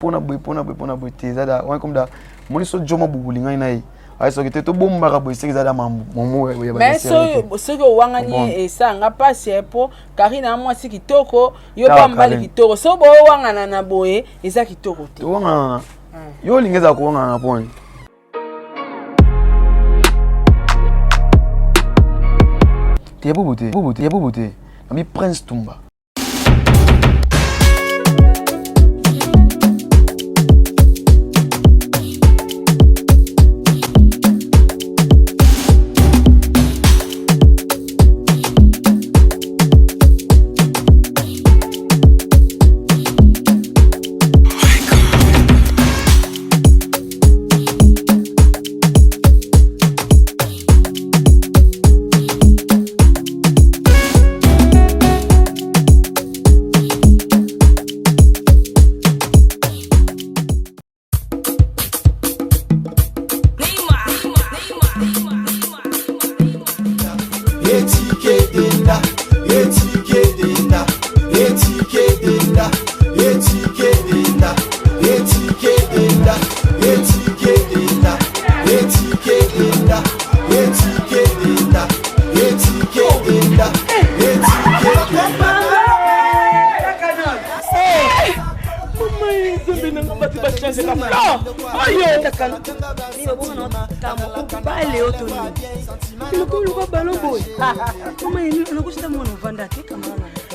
Pona boye, pona boye, pona boye te, eza da wana comme da moni so joma bubuli ngai na ye ayi soki te tobombaka boye seki eza da momo ya mais soki owangani esanga mpasi mpo Karine a mwasi kitoko, yo mpa mobali kitoko, so bowangana na boye eza kitoko te. Towangana yo olingi ezala kowangana na poni te ya bubu te, bubu te, ya bubu te, nabi Prince Tumba.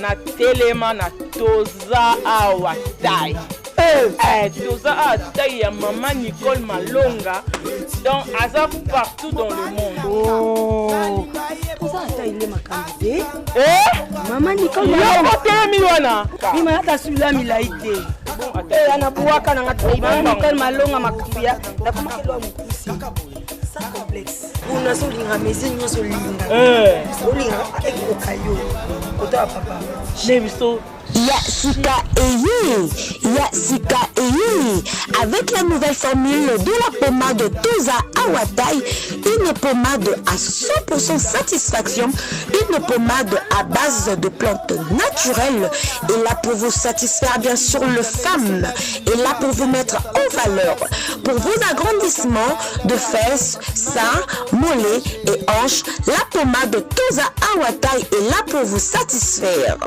Natelema na toza awa tai eh. Eh, toza awa tai ya mama Nicole Malonga, donc aza partout dans le monde. Oh. Toza ata ile makambo te. Eh? Mama Nicole Malonga telemi wana bima ata sula milai te. Eh, anabuwaka nanga tai mama Nicole Malonga makambo ya nakomakelwa mokusi sans complexe. Kuna so olinga mesure nyonso olinga olinga ekoka yo kota ya papa ne biso. Ya sika eye, ya sika eye. Avec la nouvelle formule de la pommade Toza Awatai, une pommade à 100% satisfaction, une pommade à base de plantes naturelles, et là pour vous satisfaire bien sûr le femme, et là pour vous mettre en valeur, pour vos agrandissements de fesses, seins, mollets et hanches, la pommade Toza Awatai est là pour vous satisfaire.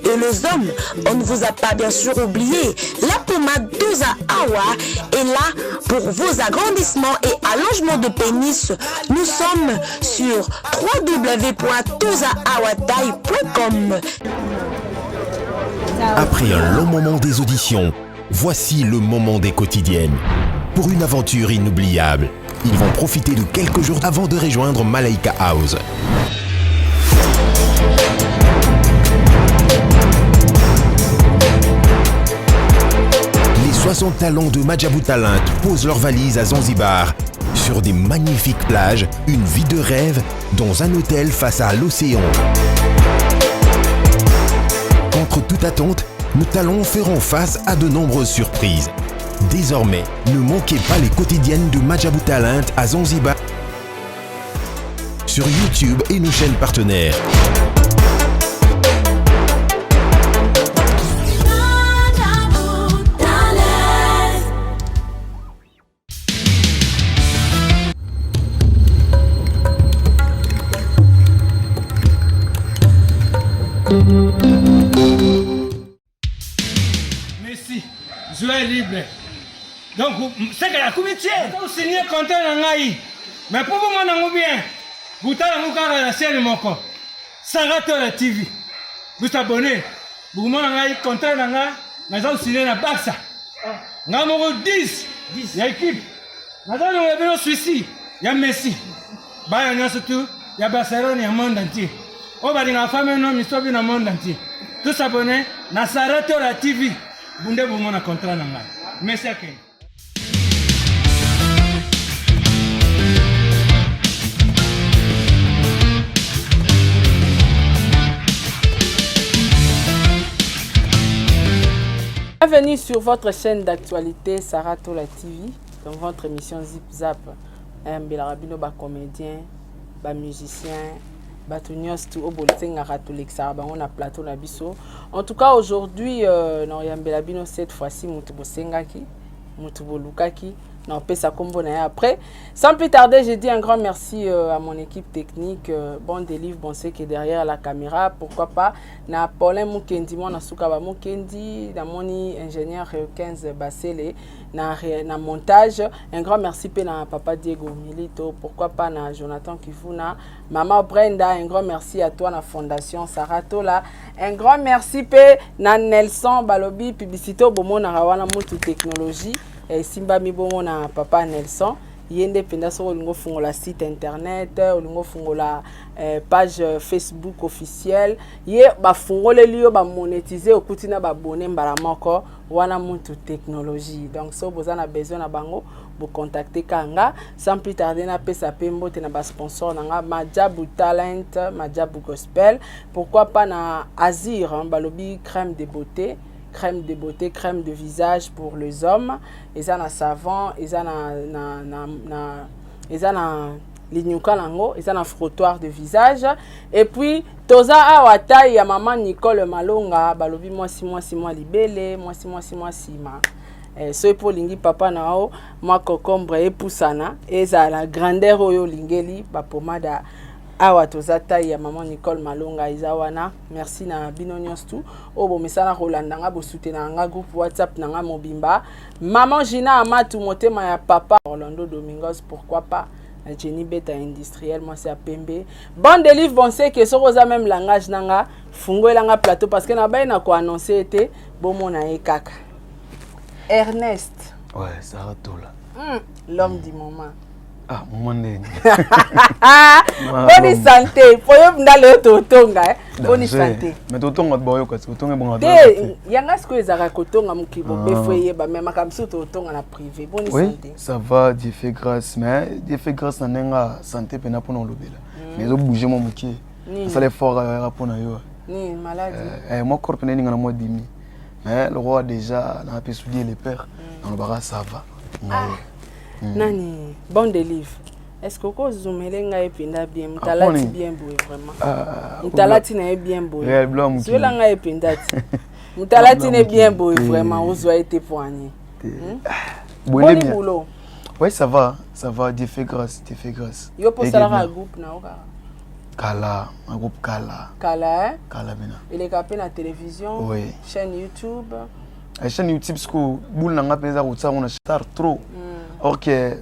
Et les hommes, on ne vous a pas bien sûr oublié, la pommade Toza Awa est là pour vos agrandissements et allongements de pénis. Nous sommes sur www.tozaawatai.com. Après un long moment des auditions, voici le moment des quotidiennes. Pour une aventure inoubliable, ils vont profiter de quelques jours avant de rejoindre Malaika House. Les 60 talents de Maajabu Talent posent leurs valises à Zanzibar. Sur des magnifiques plages, une vie de rêve dans un hôtel face à l'océan. Contre toute attente, nos talents feront face à de nombreuses surprises. Désormais, ne manquez pas les quotidiennes de Maajabu Talent à Zanzibar sur YouTube et nos chaînes partenaires. Messi, joueur libre. Donc, c'est que la comité, vous signez contrat na ngai. Mais pour vous mon bien, vous tala kaka na chaîne moko. Sarah TV. Vous abonnez. Vous mon ngai contrat na ngai, naza signé na Barça. Nga moko 10 ya équipe. Naza longola bino Suisse ya Messi. Bana nyonso tu ya Barcelone ya monde entier. Oyo balingaka femme no misobi na monde entier. Tous abonnés na Sarah Tola TV. Bunde bomona contrat na ngai. Messi akende. Bienvenue sur votre chaîne d'actualité Sarah Tola TV, dans votre émission Zip Zap. Mbela bino ba comédien, ba musicien, Bato nyonso tu oyo bolingaka, tolekisaka bango na plateau na biso. En tout cas, aujourd'hui, naoyambela bino cette fois-ci motu bosengaki, motu bolukaki. Naopesa nkombo na ye après. Sans plus tarder, je dis un grand merci à mon équipe technique, bon délivre, bon qui est derrière la caméra, pourquoi pas na Paulin Mukendi, mwana suka ba Mukendi, namoni ingénieur 15 Basele na montage. Un grand merci mpe na papa Diego Milito, pourquoi pas na Jonathan Kivuna, mama Brenda, un grand merci à toi na Fondation Saratola. Un grand merci mpe na Nelson Balobi, publicité obomonaka wana, mutu technologie esimbami bongo na papa Nelson. Ye nde mpenza soki olingi ofungola site internet, olingi ofungola page Facebook officielle, ye bafungoleli yo, bamonétise, okuti na babone mbala moko wana, mutu technologie. Donc so boza na besoin na bango, bocontacte kanga. Sans plus tarder, napesa mpe mbote na basponsor na nga, Majabu Talent, Majabu Gospel, pourquoi pas na Azir, hein, balobi crème de beauté, crème de beauté, crème de visage pour les hommes. Eza na savon, eza na eza na linyuka nango, eza na frottoir de visage. Et puis toza awa taille ya mama Nicole Malonga, balobi mwasi mwasi mwa libele, mwasi mwasi mwa nsima. Soki mpo olingi papa na yo mwa concombre epusana, ezala grandeur oyo olingeli, bapomade awa toza taille ya mama Nicole Malonga eza wana. Merci na bino nyonso tu oyo bomesana kolanda nga, bosoutenaka nga, groupe WhatsApp na nga mobimba, mama Gina Amatu, motema ya papa Orlando Domingos, pourquoi pas na Jenny Beta industriel, mwasi ya pembe, bon délivre, bon seke. Soki oza même langage na nga, fungoelanga plateau, parce que nabai na koannonce ete bomona ye kaka Ernest. Ouais, Sarah Tola. L'homme du moment. Ah, moment ndeni? Boni santé? Po yo ndala oyo totonga, boni santé? Mais totonga, bayoka ti kotonga ebonga. Te, yanga sikoyo ezalaka kotonga mokili bobefu eyeba, mais makambo mosusu totonga na privé. Boni oui, santé? Ça va, Dieu fait grâce, mais Dieu fait grâce na ndenge ya santé mpena mpona olobela, mais ezobouge mwa moke. Asala effort ayaka mpona yo. Nini, maladie? Mwa corps mpena eninga na mwa dimi, mais le roi déjà na mpe sudie le père, nalobaka ça va ngai. Nani, bon délivre, est ce que okozumele ngai mpenza bien? Moto alati bien boye, vraiment moto alati na ye bien boye, zwela ngai mpenza ti moto alati ne bien boye, vraiment ozwa ye te poani. Boni boulot? Oui, ça va, ça va, Dieu fait grâce, Dieu fait grâce. Yo mpo osalaka groupe na yo kaka? Kala, un groupe kala. Kala, eh? Kala bena. Eleka mpe na télévision? Oui. Chaîne YouTube? La chaîne YouTube, siko boule na nga mpenza kotia yango na star trop. Or que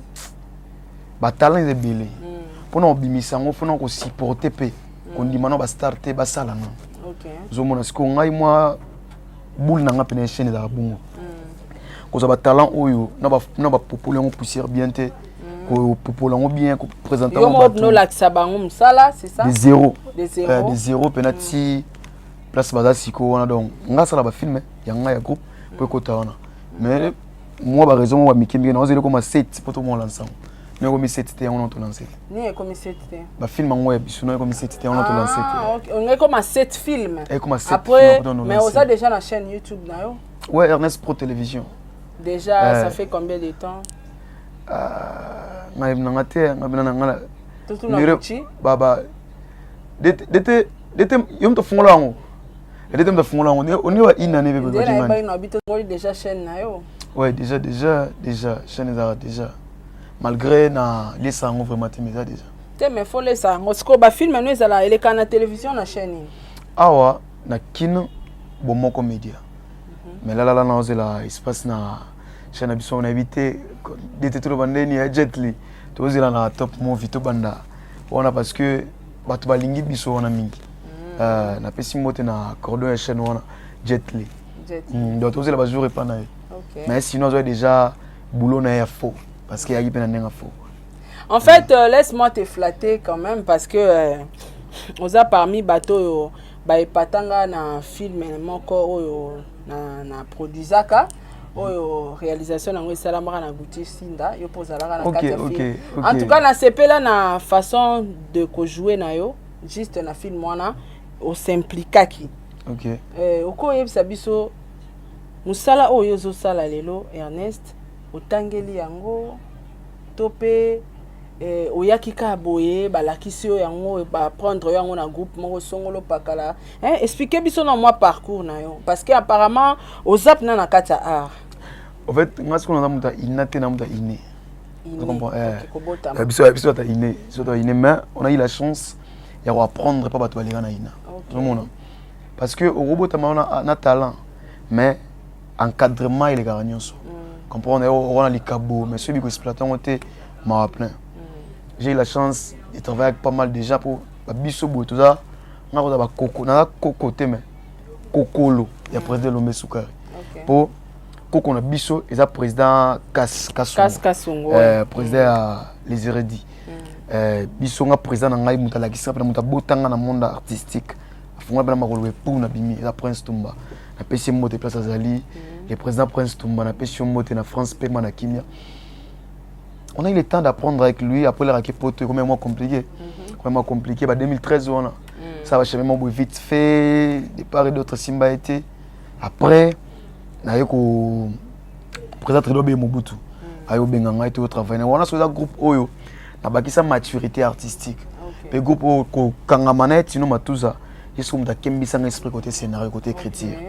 batalent eza ebele mpona kobimisa yango, mpona kosupporte mpe kondima na bastar te basala nano. Ozomona sikoyo ngai mwa boule na nga mpena ya chaîne ezalaka bongo, kozwa batalent oyo na bapopoli yango poussière bien te, kopopola yango bien, koprésente. Yo moko nolakisa bango mosala, c'est ça? De zéro. De zéro. De zéro mpena ti place baza sikoyo wana. Donc nga asala bafilm ya ngai ya groupe mpo ekota wana, mais mwa baraison moko bamike mike naozeli ekoma 7 mpo tomona lansango no ekomi 7 te, yango na tolance te. Nini ekomi 7 te? Bafilm yango ya biso no ekomi 7 te, yango na tolance te. Ongai ekoma 7 film? Ekoma 7. Après, mais oza déjà na chaîne YouTube na yo? Ouais, Ernest Pro Télévision. Déjà ça fait combien de temps? Ngai nanga te, ngai bina nanga. Totuna. Baba dete dete, yo moto afungola yango, dete moto afungola yango, oni wa une année bebe. Bajimani déjà chaîne na yo? Ouais, déjà, déjà, déjà chaîne ezalaka déjà, malgré na lesa yango vraiment te, mais eza déjà. Te, mais faut lesa yango. Sikoyo bafilm no ezala eleka na télévision na chaîne nini? Awa na Kine, Bomoko Média, mais lalala na ozela espace na chaîne na biso, nayebi te dete toloba ndeni ya Jetly, tozela na Top Movie, tobanda wana parce que bato balingi biso wana mingi. Napesi mbote na cordon ya chaîne wana, Jetly. Donc tozela bajour epa na ye, mais sinon azwa déjà boulot na ye ya faux, parce que eyaki mpe na ndenge ya faux. En fait, laisse-moi te flatter quand même, parce que oza parmi bato oyo baepatanga na film moko oyo na produisaka, oyo réalisation yango esalamaka na Gautier Sinda. Yo mpo ozalaka na kati ya film. En tout cas, nasepela na façon de kojouer na yo juste na film wana, osimpliquaki. Okoyebisa biso mosala oyo ozosala lelo, Ernest, otangeli yango to mpe? Eh, oyaki kaka boye, balakisi yo yango, baprendre yo yango na groupe moko songolo pakala. Eh, explique biso na mwa parcours na yo, parce que apparemment oza mpena na kati ya art. En fait, nga sikoyo naza moto ya ina te, na moto ya ine. Inné, comprends, eh. Ok, kobotama. Biso ata ine, biso ata ine, mais on a eu la chance ya koapprendre mpa bato baleka na ina. Ozomona, parce que okobotama na talent, mais encadrement elekaka nyonso. Comprendre, okona likabo, mais soki koexploite yango te, mawa plein. J'ai eu la chance de travailler avec pas mal de gens po babiso boye toza, nga koza bakoko, naza koko te, mais kokolo ya président Elombe Sukari. Po koko na biso eza président Kas Kasongo. Kasongo. Kasongo. Président ya les Érudits. Biso nga président na ngai, moto alakisaka mpena, moto abotanga na monde artistique, afungola mpena makolo epu na bimi, eza Prince Tumba. Napesi ye mbote place azali. Le président Prince Tumba, napesi yo mbote na France, pema na kimia. On a eu le temps d'apprendre avec lui. Après l'araki poto ekomi moins compliqué, ekomi moins compliqué ba 2013 wana. Ça va chemin moko vite fait de part et d'autre, simba ete. Après naye ko président Trésor Beye Mobutu aye obenga ngai to travailler na wana. So eza groupe oyo nabakisa maturité artistique. Mpe groupe oyo kokangama na ye Tino Matuza, ye soki moto akembisanga esprit côté scénario, côté écriture.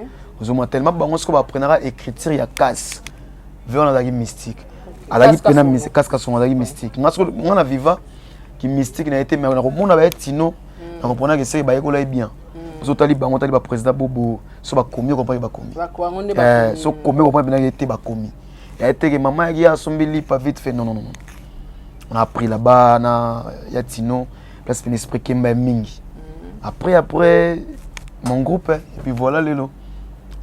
Ozomona tellement bango sikoyo baaprenaka écriture ya casse ve wana, azalaki mystique, azalaki Kas mpena Kasongo. Kas Kasongo azalaki mystique. Nga sikoyo nga na viva ki mystique na ye te, mais nakomona baye Tino, nakomprenaka eseke bayekola ye bien. So otali bango, otali baprésident bobo, so bakomi, okomprendre bakomi. Bango nde Eh, bakomi. So komi, okomprendre mpena ye te, bakomi ya teke mama yaki asombi lipa vite fait. Non, non, non, non. On a appris là-bas na ya Tino, place pene esprit kemba ya mingi. Après mon groupe, hein, et puis voilà lelo,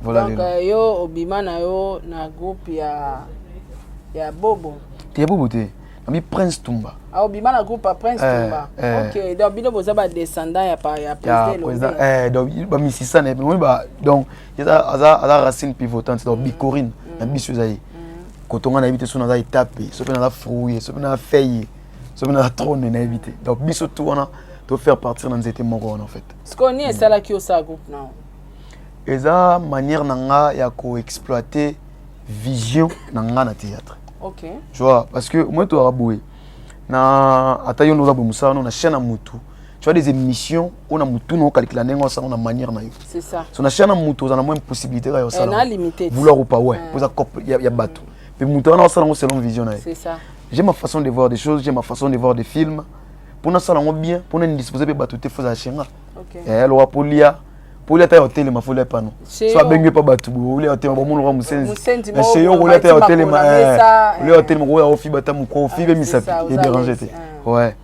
voilà. Donc Lelo. yo obima na yo na groupe ya Bobo? Te, ya Bobo te, nami Prince Tumba. Ah, obima na groupe ya Prince Eh, Tumba. eh. Ok, donc bino boza badescendant ya ya président président. Elombe. Eh, donc bamisisa na ye omoni ba, donc aza racine pivotante, donc bicorine na biso eza ye. Kotonga nayebi te so naza étape, so mpe naza fruit, so mpe naza feuille, so mpe naza trône, nayebi te. Donc biso tu wana to faire partir na nzete moko wana en fait. Sikoyo nini esalaki osala groupe na yo? Eza manière na nga ya koexploiter vision na nga na théâtre. Tu vois, parce que moi tozalaka boye na ata yo nde oza boye, mosala no na chaîne ya motu, tu as des émissions oyo na motu na ocalcula ndenge osala na manière na yo. C'est ça. So na chaîne ya motu oza na moins possibilité kaka ya Eh, na osala limité. vouloir ou pas, ouais, po eza cope ya bato, mpe motu wana osala yango selon vision na ye. C'est ça. J'ai ma façon de voir des choses, j'ai ma façon de voir des films. Mpona asala yango bien, mpona indispose mpe bato te, fo ozala chenga. Loka polia polia ata ya otelema, folia pano Chez so yo. abengi mpa bato boye, olia otelema, bamona oka mosenzi. Mosenzi Mais moko chez yo boye, kolia ata ya batie otelema, makolo na mesa, olia otelema, koya ofiba ata mokwa ofibe Ah, c'est misapi ça, oza edérange à te. l'aise, Ouais,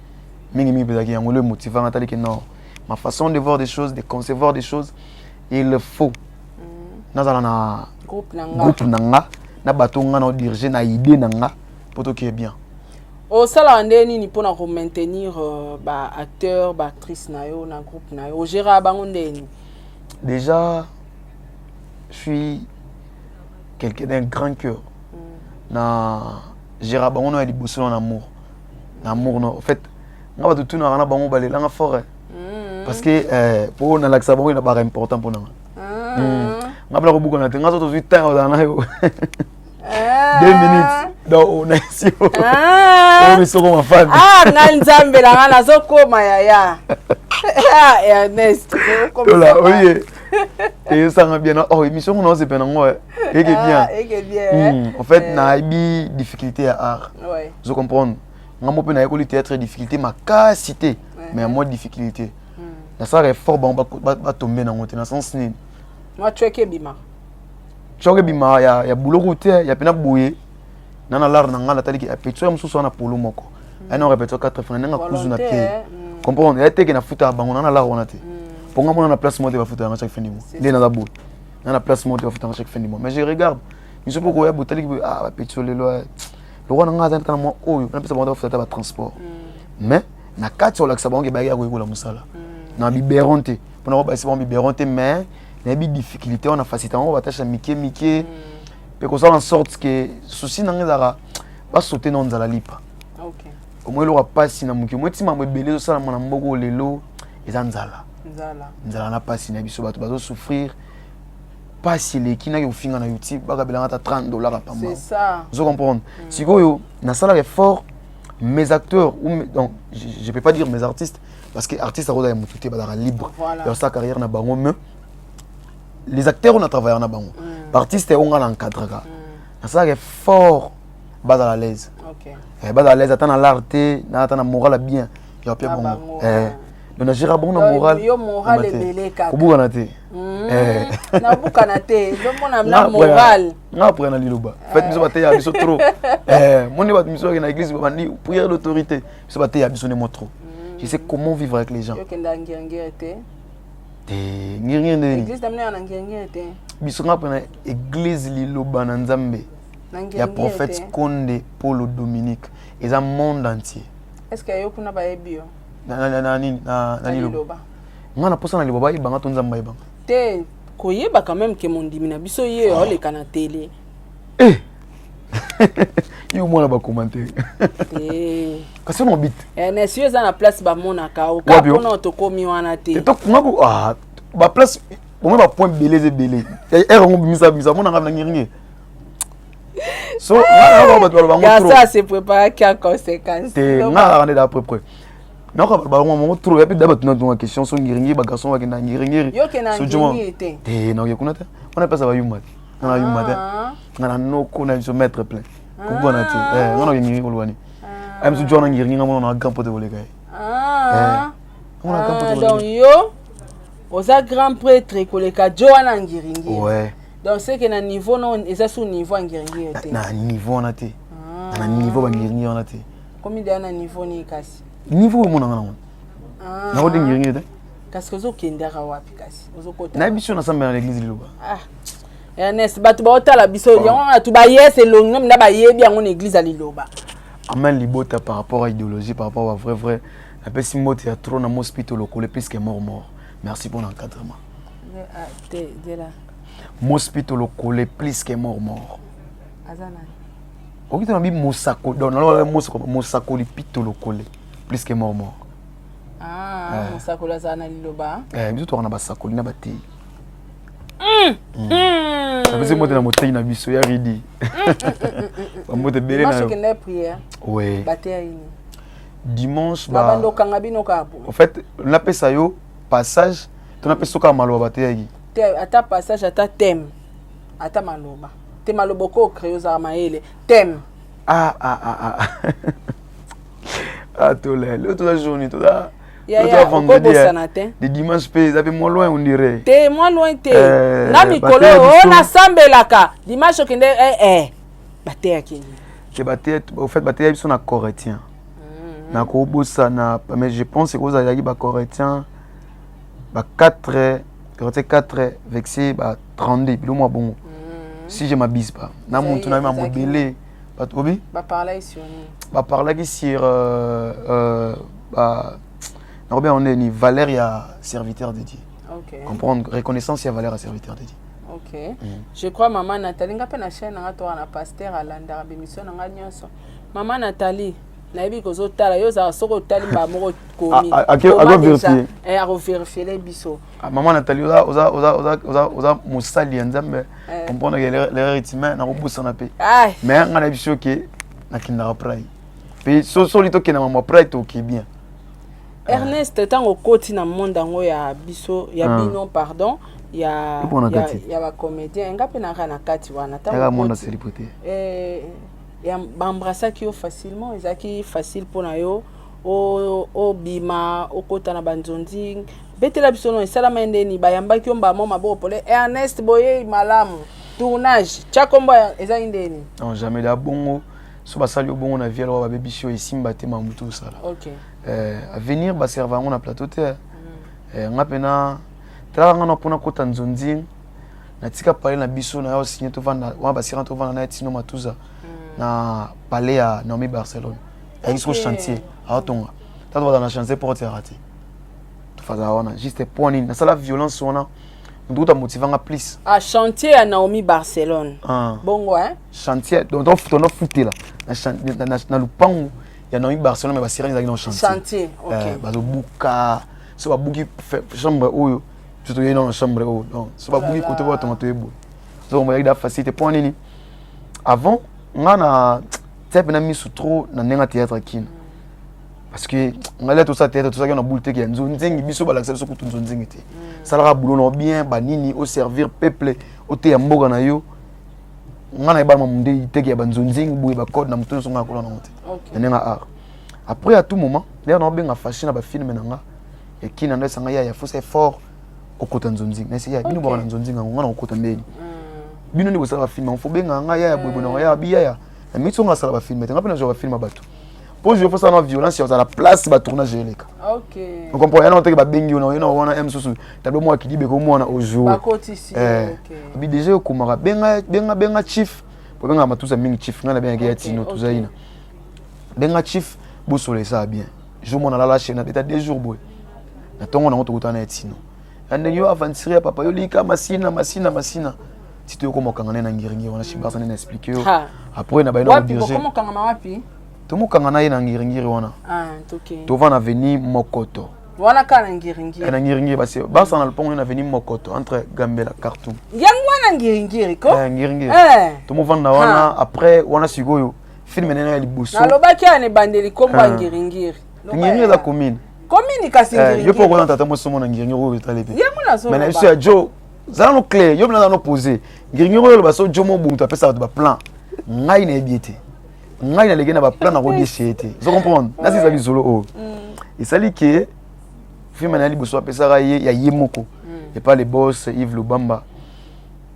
mingimingi mpe ezalaki yango le motivant. Ataliki non, ma façon de voir des choses, de concevoir des choses, il faut nazala na groupe na nga. Groupe na nga na bato nga na odirige na idée na nga mpo tokee bien. Osalaka nde nini mpona komaintenir baacteur, baactrice na yo na groupe na yo? Ogéraka bango nde nini? Déjà, je suis quelqu'un d'un grand cœur. Na gérard bango no ya liboso na amour no. En fait, nga bato tunaka na bango, balelanga fort, parce que po nalakisa bango ena baka important mpo nanga. Nga mpena kobukana te. Nga so tozwi temps ozala na yo 2 minutes, donc onasi oyo misoko mafami. Ah, nga nzambe na nga nazokoma yaya Ernest. Tola oye eyosanga bien. Oh, émission ngo naosepela nango, eke bien. Eke bien. En fait, nayebi difficulté ya art. Ozo comprendre, nga mo mpe nayekoli théâtre, difficulté makasi te, mais ya mwa difficulté. Nasalaka effort bango batombe nango te. Na sens nini? Mwa tweke ebima. Tioko ebima ya buloko te, ya mpena boye na lar na nga nataliki répétition ya mosusu wana, polo moko aye na répétition 4 fois na ndenge akuzu na pied. Comprendre ya teke nafutaka bango na lar wana te, mpo nga mona na place moko te bafutaka nga chaque fin du mois. Nde naza boye na place moko te bafutaka chaque fin du mois, mais je regarde miso mpo koya botaliki boye, ah, bapetio lelo lokwa na nga aza tana mwa oyo napesa bango te, bafuta ta batransport. Mais na kati olakisa bango ke bayaki ya koyekola mosala na biberon te, mpona kobayisa bango biberon te, mais nayebi difficulté wana, facilité yango batâches ya mike mike, mpe kosala en sorte ke souci na nga ezalaka basote na nzala lipa. Omoi eloko ya pasi na moki, omoi ntima ebele ezosalama na mboka oyo lelo eza nzala. Nzala. Nzala na pasi na biso, bato bazosouffrir, pasi eleki. Naki kofinga na YouTube, bakabelanga ata 30 dollar ya pamba. C'est ça. Ozo comprendre, sikoyo nasalaka effort. Mes acteurs ou mes, donc je, je peux pas dire mes artistes parce que artiste akozala motu te, bazalaka libre Voilà. ya sa carrière na bango, mais les acteurs oyo na travaillaka na bango, baartiste oyo nga na encadraka, nasalaka effort bazala à l'aise. Bazala à l'aise ata na l'art te, na ata na moral ya bien ya bapia Na bango. bango, Donc nagéra bango na Donc, moral. yo moral Yamba te. Ebele kaka. Kobukana te. Nabukana te, ezomona na moral. Nga après na liloba, fait biso bateya biso trop. Moni bato miso bakende na église, babandi prière d'autorité, biso bateya biso nde mo trop. Je sais comment vivre avec les gens. Yokenda ngiringiri te? Te, ngiringiri ndeni? Église na bino ya na ngiringiri te? Biso nga mpe na église Liloba na Nzambe Na ya ngiringiri prophète te. Konde Polo Dominique, eza monde entier. Est ce que yo kuna bayebi yo? Na nini? Na Na liloba? Liloba. Nga na posa na liloba bayebanga to Nzambe bayebanga? Te, koyeba quand même ke mondimi na biso ye oleka na télé. Eh, yo mwana bacommentaire. Te. Kasi ono bite. Ernest, yo eza na place bamonaka oka Wapi yo? mpona tokomi wana te. Ngako baplace omoi bapoint ebele eza ebele ere yango bimisa bimisa monanga na ngiringi so nga na bato baloba ngo trop. Garçon se préparaki en conséquence. Te, nga kaka nde da près près nayoka bato balongo mongo trop yapi da bato natunga question so ngiringiri, bagarçon bakenda ngiringiri. Yo okenda So, juma- ngiringiri te? Te, naoke kuna te, wana mpesa bayuma te, nga na yuma te. Nga na noko na biso maître plein kobwana te. Nga na oke ngiringiri koluka nini? Aye biso jwana ngiringi, nga mona na grand pote koleka ye. Nga mona grand pote Donc koleka ye. yo oza grand prêtre koleka jo wana ngiringiri? Ouais. Donc c'est que na niveau no eza sous niveau ya ngiringiri te? Na niveau wana te, na niveau bangiringi wana te. Komi deya na niveau nini kasi? Niveau oyo omonanga nango, nango te ngiringiri te. Kasi ozokendaka wapi? Kasi ozokota? Nayebi biso nasambela na l'église Liloba. Ah. Ernest, bato baotala biso yango wana to bayese elongi no mina bayebi yango na église ya Liloba. Amen libota. Par rapport à idéologie, par rapport à vrai vrai, napesi mbote ya trop na Mospito Lokole plus que mort mort. Merci pour l'encadrement. Ah, te zela. Mospito Lokole plus que mort mort. Aza nani? Oki tona bi mosako, donc naloba mosako, mosakoli Pito Lokole plus que mort mort. Ah, mosakoli azala na Liloba? Biso toka na basakoli na batei. Napesi mbote na motei na biso ya Ridi, bambote ebele na Dimanche yo. okende prière? Ouais. Bateya nini? Dimanche babanda okanga bino kaka boye? En fait napesa yo passage to napesa yo kaka maloba bateyaki? Te, ata passage, ata thème, ata maloba te. Maloba oko ocrée, ozala mayele, thème. Ah ah ah ah ah, tolele oyo toza journée toza Ya, vendredi. Okobosana te. De dimanche mpe eza mpe mwa loin, on dirait. Te, mwa loin te. Na mikolo Bateya oyo biso- nasambelaka dimanche, okende bateyaki nini? Te, bateya, au fait bateya biso na Corinthien, nakobosana, mais je pense que ozalaki bacorinthien ba 4, Corinthien 4 verset ba 32, bilo mwa bongo, si je m'abuse pas. Na motu na mambo ebele bato obi. Baparlaki sur nini? Baparlaki sur ba nakobenga ngo ndeni, valeur ya serviteur de Dieu. Comprendre reconnaissance ya valeur ya serviteur de Dieu. Ok, je crois mama Nathalie, nga mpe na chaîne nanga toka na pasteur alandaka bémission na nga nyonso. Mama Nathalie, nayebi kozotala yo, ozala soki otali mbala moko komi. Ah, ah, akovérifier. Akovérifiele biso. Ah, mama Nathalie, oza, oza, oza, oza, oza, oza mosali ya Nzambe. Comprendre que l'erreur est humain, nakobosana mpe. Ai. Mais nga nayebi biso ke nakendaka prai mpe soli tokenda mambo ya prai, toke bien. Ernest, ntango okoti na monde yango ya biso ya bino, pardon, ya Yo mpona kati? Ya bacomédien, nga mpe naka na kati wana. Ntango Yaka monde okoti, célébrité. Ya baembrassaki yo facilement? Ezalaki facile mpona yo obima okota na banzonzi? Betela biso no esalama ye ndeni, bayambaki yo mbamo maboko pole, Ernest boyei malamu, tournage tia kombo ezali ndeni? Non, jamais da bongo. So basali yo bongo na vie, alors babebisi yo, esimba te makambo to osala. Avenir baserva yango na plateau te. Nga mpena talaka nga na mpona kota nzonzi, natika palais na biso na yo signe, tovanda wana basira, tovanda na ye Tino Matuza na palais ya Naomi Barcelone, ayaki siko chantier aotonga tata, bazala na chantier, porte ya rate, tofazala wana juste. Po nini nasala violence wana? Moto kuta motiva nga plus. Ah, chantier ya Naomi Barcelone? Ah. Bongo, hein? Chantier, donc tondofutela na lupangu ya Naomi Barcelone, mais basirani ezalaki na chantier. Chantier, ok. Bazobuka, so babuki chambre oyo, biso toyei nano na chambre oyo. Donc so babuki kote batonga, toye boye, so bayaki da facilité. Mpo nini? Avant nga na tia mpena misu trop na ndenge ya théâtre kina. Parce que ngai tosala théâtre, tosalaki na boule teke ya nzonzingi, biso balakisa biso kutu nzonzingi te. Salaka boulot na bien, banini, oservir peuple, oteya mboka na yo. Ngai nayebana mamunde teke ya banzonzingi boye, bacode na moto nyonso, ngai akola nango te na ndenge art. Après, à tout moment ndenge naobenga fashi na bafilme na nga ekina ndo esanga ya fosa effort okota nzonzingi, nasi ya bino bwaka na nzonzingi yango, ngai na kokota ndeni bino nde bosala bafilme yango, fo benga nga yaya boye boye na ya bi yaya na miti onga asala bafilme te. Nga mpe nazwa bafilme ya bato mpo je fo sala na violence ya ozala place batournage eleka. Ocomprend yana oteke babengi yo na yo na wana ya mosusu tableau moko akidibe ko mwana ojoue abi déjà okomaka benga benga benga chief po bengaka matusa mingi chief. Ngai nabengaki ya tino tozali na benga chief, bosola esala bien. Jour mona lala chez na beta 2 jours boye na ntongo nango tokutana na ya tino ya ndenge yo aventure ya papa yo lika masina masina masina ti toyokoma okanga naye na ngiringiri wana shibarsa nde na explique yo. Après na bayina kodirige tomokanga na ye na ngiringiri wana, tova na avenue Mokoto. Wana kaka na Ngiringiri? Na Ngiringiri, basi basala na lopango na avenue Mokoto, entre Gambela, Khartoum. Yango wana Ngiringiri ko. Ngiringiri tomovanda wana. Après wana sikoyo film nene ya liboso. Nalobaki ya na ebandeli kombo ya Ngiringiri. Ngiringiri eza commune. Commune kasi Ngiringiri. Yo mpo okona tata mwasi omona Ngiringiri oyo etali te. Yango nazoloba. Mais na biso ya jo zala no clair, yo mpena no posé Ngiringiri oyo oloba so jo mo moto apesa bato baplan, ngai nayebi ye te, ngai naleki na baplan na kodiese ye te. Ozo comprendre? Nasi eza lisolo oyo esali ke film na ya liboso apesaka ye ya ye moko epa le boss Yves Lubamba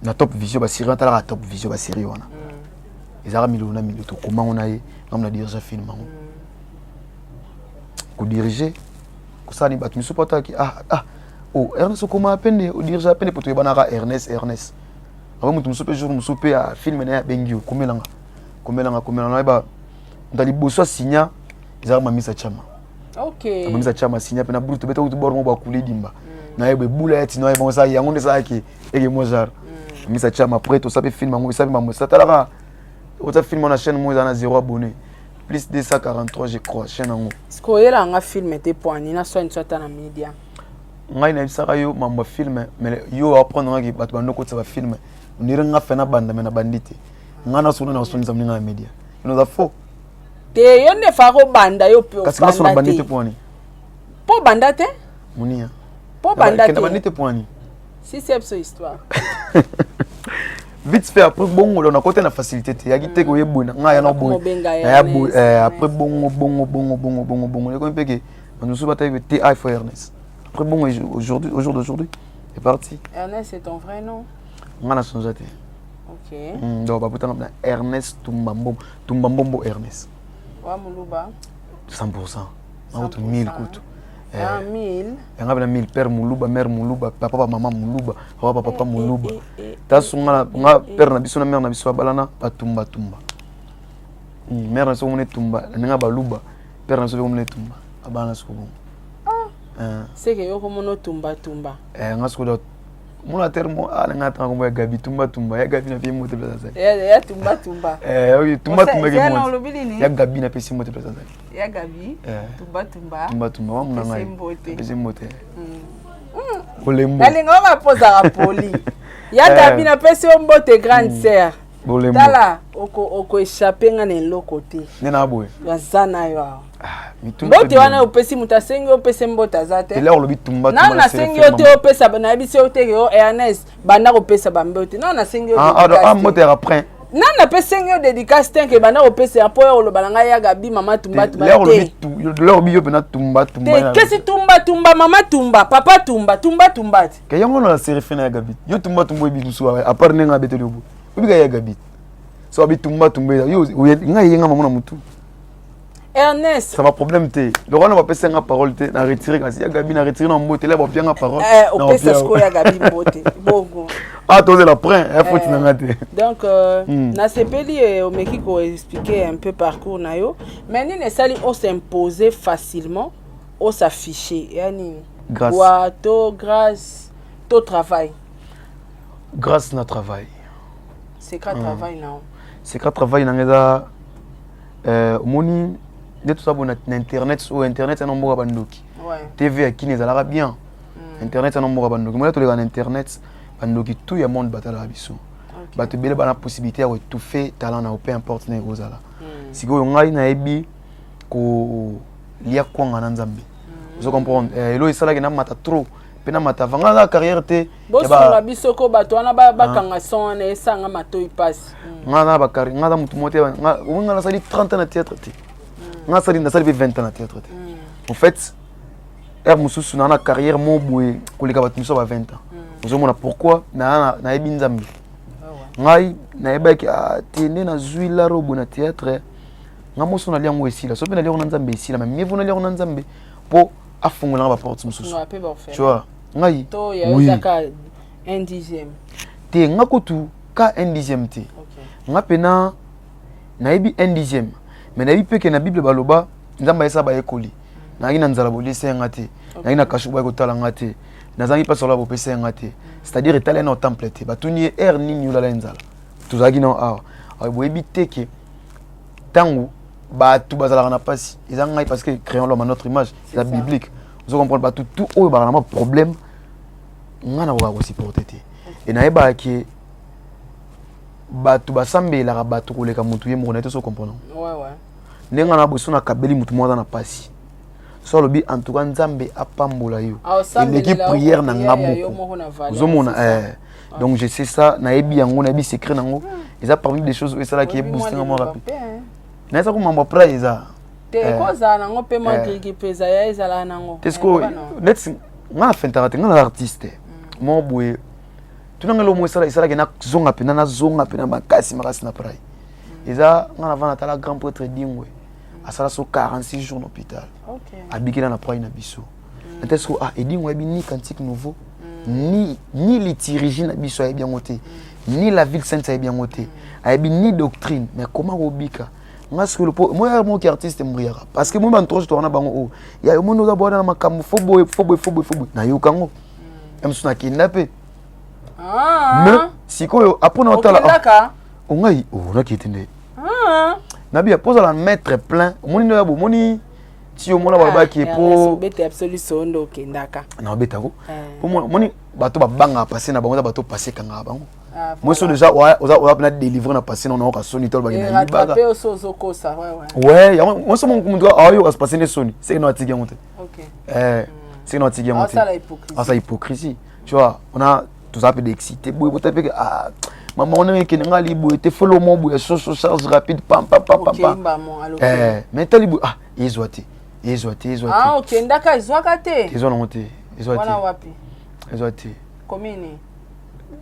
na Top Vision. Basérie atalaka Top Vision, basérie wana ezalaka milolo na milolo. Tokomango na ye ngambo na dirige film yango, kodirige kosala ni bato misusu po atalaki ah ah oh Ernest okoma apene odirige apene po toyebanaka Ernest Ernest apo moto mosusu mpe jour mosusu mpe ya film na ye abengi yo komelanga komelanga komelanga. Nayeba moto ya liboso asinya ezalaka Mamisa Chama. Mamisa Chama asinya mpe na bulu tobeta kutu bor moko bakule dimba nayeba ebula ya tino ayeba osala yango nde esalaki eke mo genre Mamisa Chama. Après tosala mpe film yango, esala mpe mambo esatalaka ota film na chaîne moko eza na 0 abonné plus 243 je crois chaîne yango. Sikoyela nga film te poani na swani so ata na media. Ngai nayebisaka yo mambo ya film, mais yo apprendre ngaki bato bando okotisa bafilme ondire nga fe na banda me na bandi te. Ngai nasona na kosonisa moninga na media ino oza faux. Te, yo nde faka obanda yo mpe. Kasi nga so na bandi te poani. Mpo banda te. Monia. Mpo banda te. Bandi te poani. Si c'est biso histoire. Vite fait, après bongo nakota na facilité te, yaki te koye boye na ngai yana boye naya boye. Après bongo bongo bongo bongo bongo bongo ekomi mpe ke bato mosusu bataki te a faut Ernest. Après bongo aujourd'hui, au jour d'aujourd'hui est parti. Ernest, c'est ton vrai nom? Nga na sonza te. Donc babutanga na Ernest Tumba Mbombo, Tumba Mbombo Ernest. Wa muluba. 100%, nakutu 1000 kutu. Ah, 1000. Yanga bena 1000, père muluba, mère muluba, papa ba mama muluba, papa ba papa muluba. Taso nga nga père na biso na mère na biso babalana batumba tumba. Mère na biso komona etumba na ndenge baluba, père na biso mpe komona etumba abana siko bongo. Seke yo komona otumba tumba. Nga siko mona terme ala nga tanga kombo ya Gabi tumba tumba ya Gabi na pesi moto place azali. Ya tumba tumba. Tumba tumba ke moto ya Gabi na pesi moto place azali. Ya Gabi tumba tumba. Tumba tumba wa mona ngai pesi moto olembo. Nalinga oyo bapozaka poli ya Gabi, napesi yo mbote, grande sœur. Tala, okoéchappe nga na eloko te. Nde na boye. Aza na yo awa. Mbote wana opesi moto asengi opesa mbote aza te. Olobi tumba. Nano nasengi yo te opesa, nayebisi yo te yo Ernest banda kopesa bambote. Nano nasengi yo. Mbote ya après. Nano napesengi yo dédicace te ke banda kopesa mpo oyo oloba na ngai ya Gabi mama tumba tumba te. Lobi yo mpena tumba tumba. Te, kesi tumba tumba mama tumba papa tumba tumba tumba te. Ke yango na série fin ya Gabi yo tumba tumba oyebi mosusu à part ndenge abeteli yo boye obika ya Gabi so abi tumba tumba yo ngai eyenga mamo na motu. Ernest. Ça va, problème te. Loko wana bapesa nga parole te na retire, kasi ya Gabi na retire na mbote la bapia nga parole. Opesa sikoyo ya Gabi mbote bongo. Ah, tozela prin ya faute na nga te. Donc nasepeli omeki koexpliquer un peu parcours na yo, mais nini esali os'impose facilement, os'affiche ya nini? Grâce. Wa to grâce to travail? Grâce na travail. Secret travail na yo? Secret travail nanga eza omoni nde toza boye na internet oyo, internet yana mboka bandoki. TV ya kini ezalaka bien, internet yana mboka bandoki. Moya toleka na internet, bandoki tout ya monde batalaka biso. Bato ebele bana possibilité ya koétouffe talent na yo, peu importe ndenge kozala. Sikoyo ngai nayebi ko Lia kwanga na Nzambe. Ozo comprendre? Eh, elo esalaki na mata trop mpe na mata avant nga na carrière te. Bosunga biso ko bato wana bakanga son wana esanga matoi pasi. Nga na ba carrière, nga na mutu mote nga nga nasali 30 ans na théâtre te. Nga nasali nasali mpe 20 ans na théâtre te. En fait, heure mosusu na na carrière mo boye koleka bato mosusu ba 20 ans. Ozomona pourquoi na nayebi Nzambe. Ngai nayebaki ah, te nde nazwi laro boye na théâtre. Nga moso nalia yango esila. So mpe nalia yango na Nzambe esila, mais mieux vaut nalia yango na Nzambe mpo afungola nga baporte mosusu. Tu vois, ngai oui. Un dixième. Te nga kutu ka un dixième te. Nga pena nayebi un dixième, mais nayebi mpe ke na Bible baloba Nzambe ayesa bayekoli. Nazalaki na nzala bolisa nga te, nazalaki na kashu boye kotala nga te, nazalaki mpasi lola bopesa nga te. C'est-à-dire etali na temple te, batuni ye heure nini olala ye nzala. Tozalaki na awa. Boyebi te ke ntango bato bazalaka na mpasi eza ngai parce que créons l'homme à notre image, eza biblique. Ozo comprendre, bato tout oyo bazalaka na ma problème ngai nakokaka kosupporte te. E nayebaka ke bato basambelaka bato koleka motu ye moko na ye te. Ozo comprendre? Ndenge ngai na boso nakabeli motu moko aza na mpasi, so alobi en tout cas Nzambe apambola yo, eleki prière na nga moko. Ozomona? Donc je sais ça, nayebi yango, nayebi secret nango. Eza parmi des choses oyo esalaki ebooste nga mwa rapide. Nayesa ko mambo après eza te ekozala nango mpe mwa griki mpe eza ya ezalaka nango. Te sikoyo neti nga nafentaka te, nga naza artiste moko boye. Tunanga eloko moko esalaki nazonga mpena, nazonga mpena makasi makasi na prai. Eza nga navanda natala grand prêtre Dingwe asala so 46 jours na hôpital, abikela na prai na biso. Nate siko ah Edingwe ayebi ni cantique nouveau ni liturgie na biso, ayebi yango te, ni la ville sainte ayebi yango te, ayebi ni doctrine, mais comment kobika? Nga sikoyo po moi moki artiste mbriaka parce que moi bantourage towana bango oyo ya omoni oza bwana na makambo fo boye fo boye fo boye fo boye, nayoka yango ya mosusu nakenda mpe. Mais sikoyo apona otala ongai nakiti nde nabiya mpo ozala maître plein. Omoni nde oya omoni ti omona balobaki po na obetako omoni bato babangaka passé na bango, eza bato passé ekangaka bango. Moi so déjà oza mpena délivre na passé na onaoka soni te olobaki na libaka. Ouais, yango moi so motu aoyoka passé nde soni seke no atiki yango te, seke no atiki yango te, asala hypocrisie. Tu vois, on a toza mpe d'excité boye bota mpe ah mama wana ekende nga ali boye te folo mo boye soso charge rapide pam pam pam pam pam. Mais tali boye ah ezwa te, ezwa te, ezwa te. Okendaka ezwaka te? Ezwa nango te, ezwa te. Wapi? Ezwa te. Commune?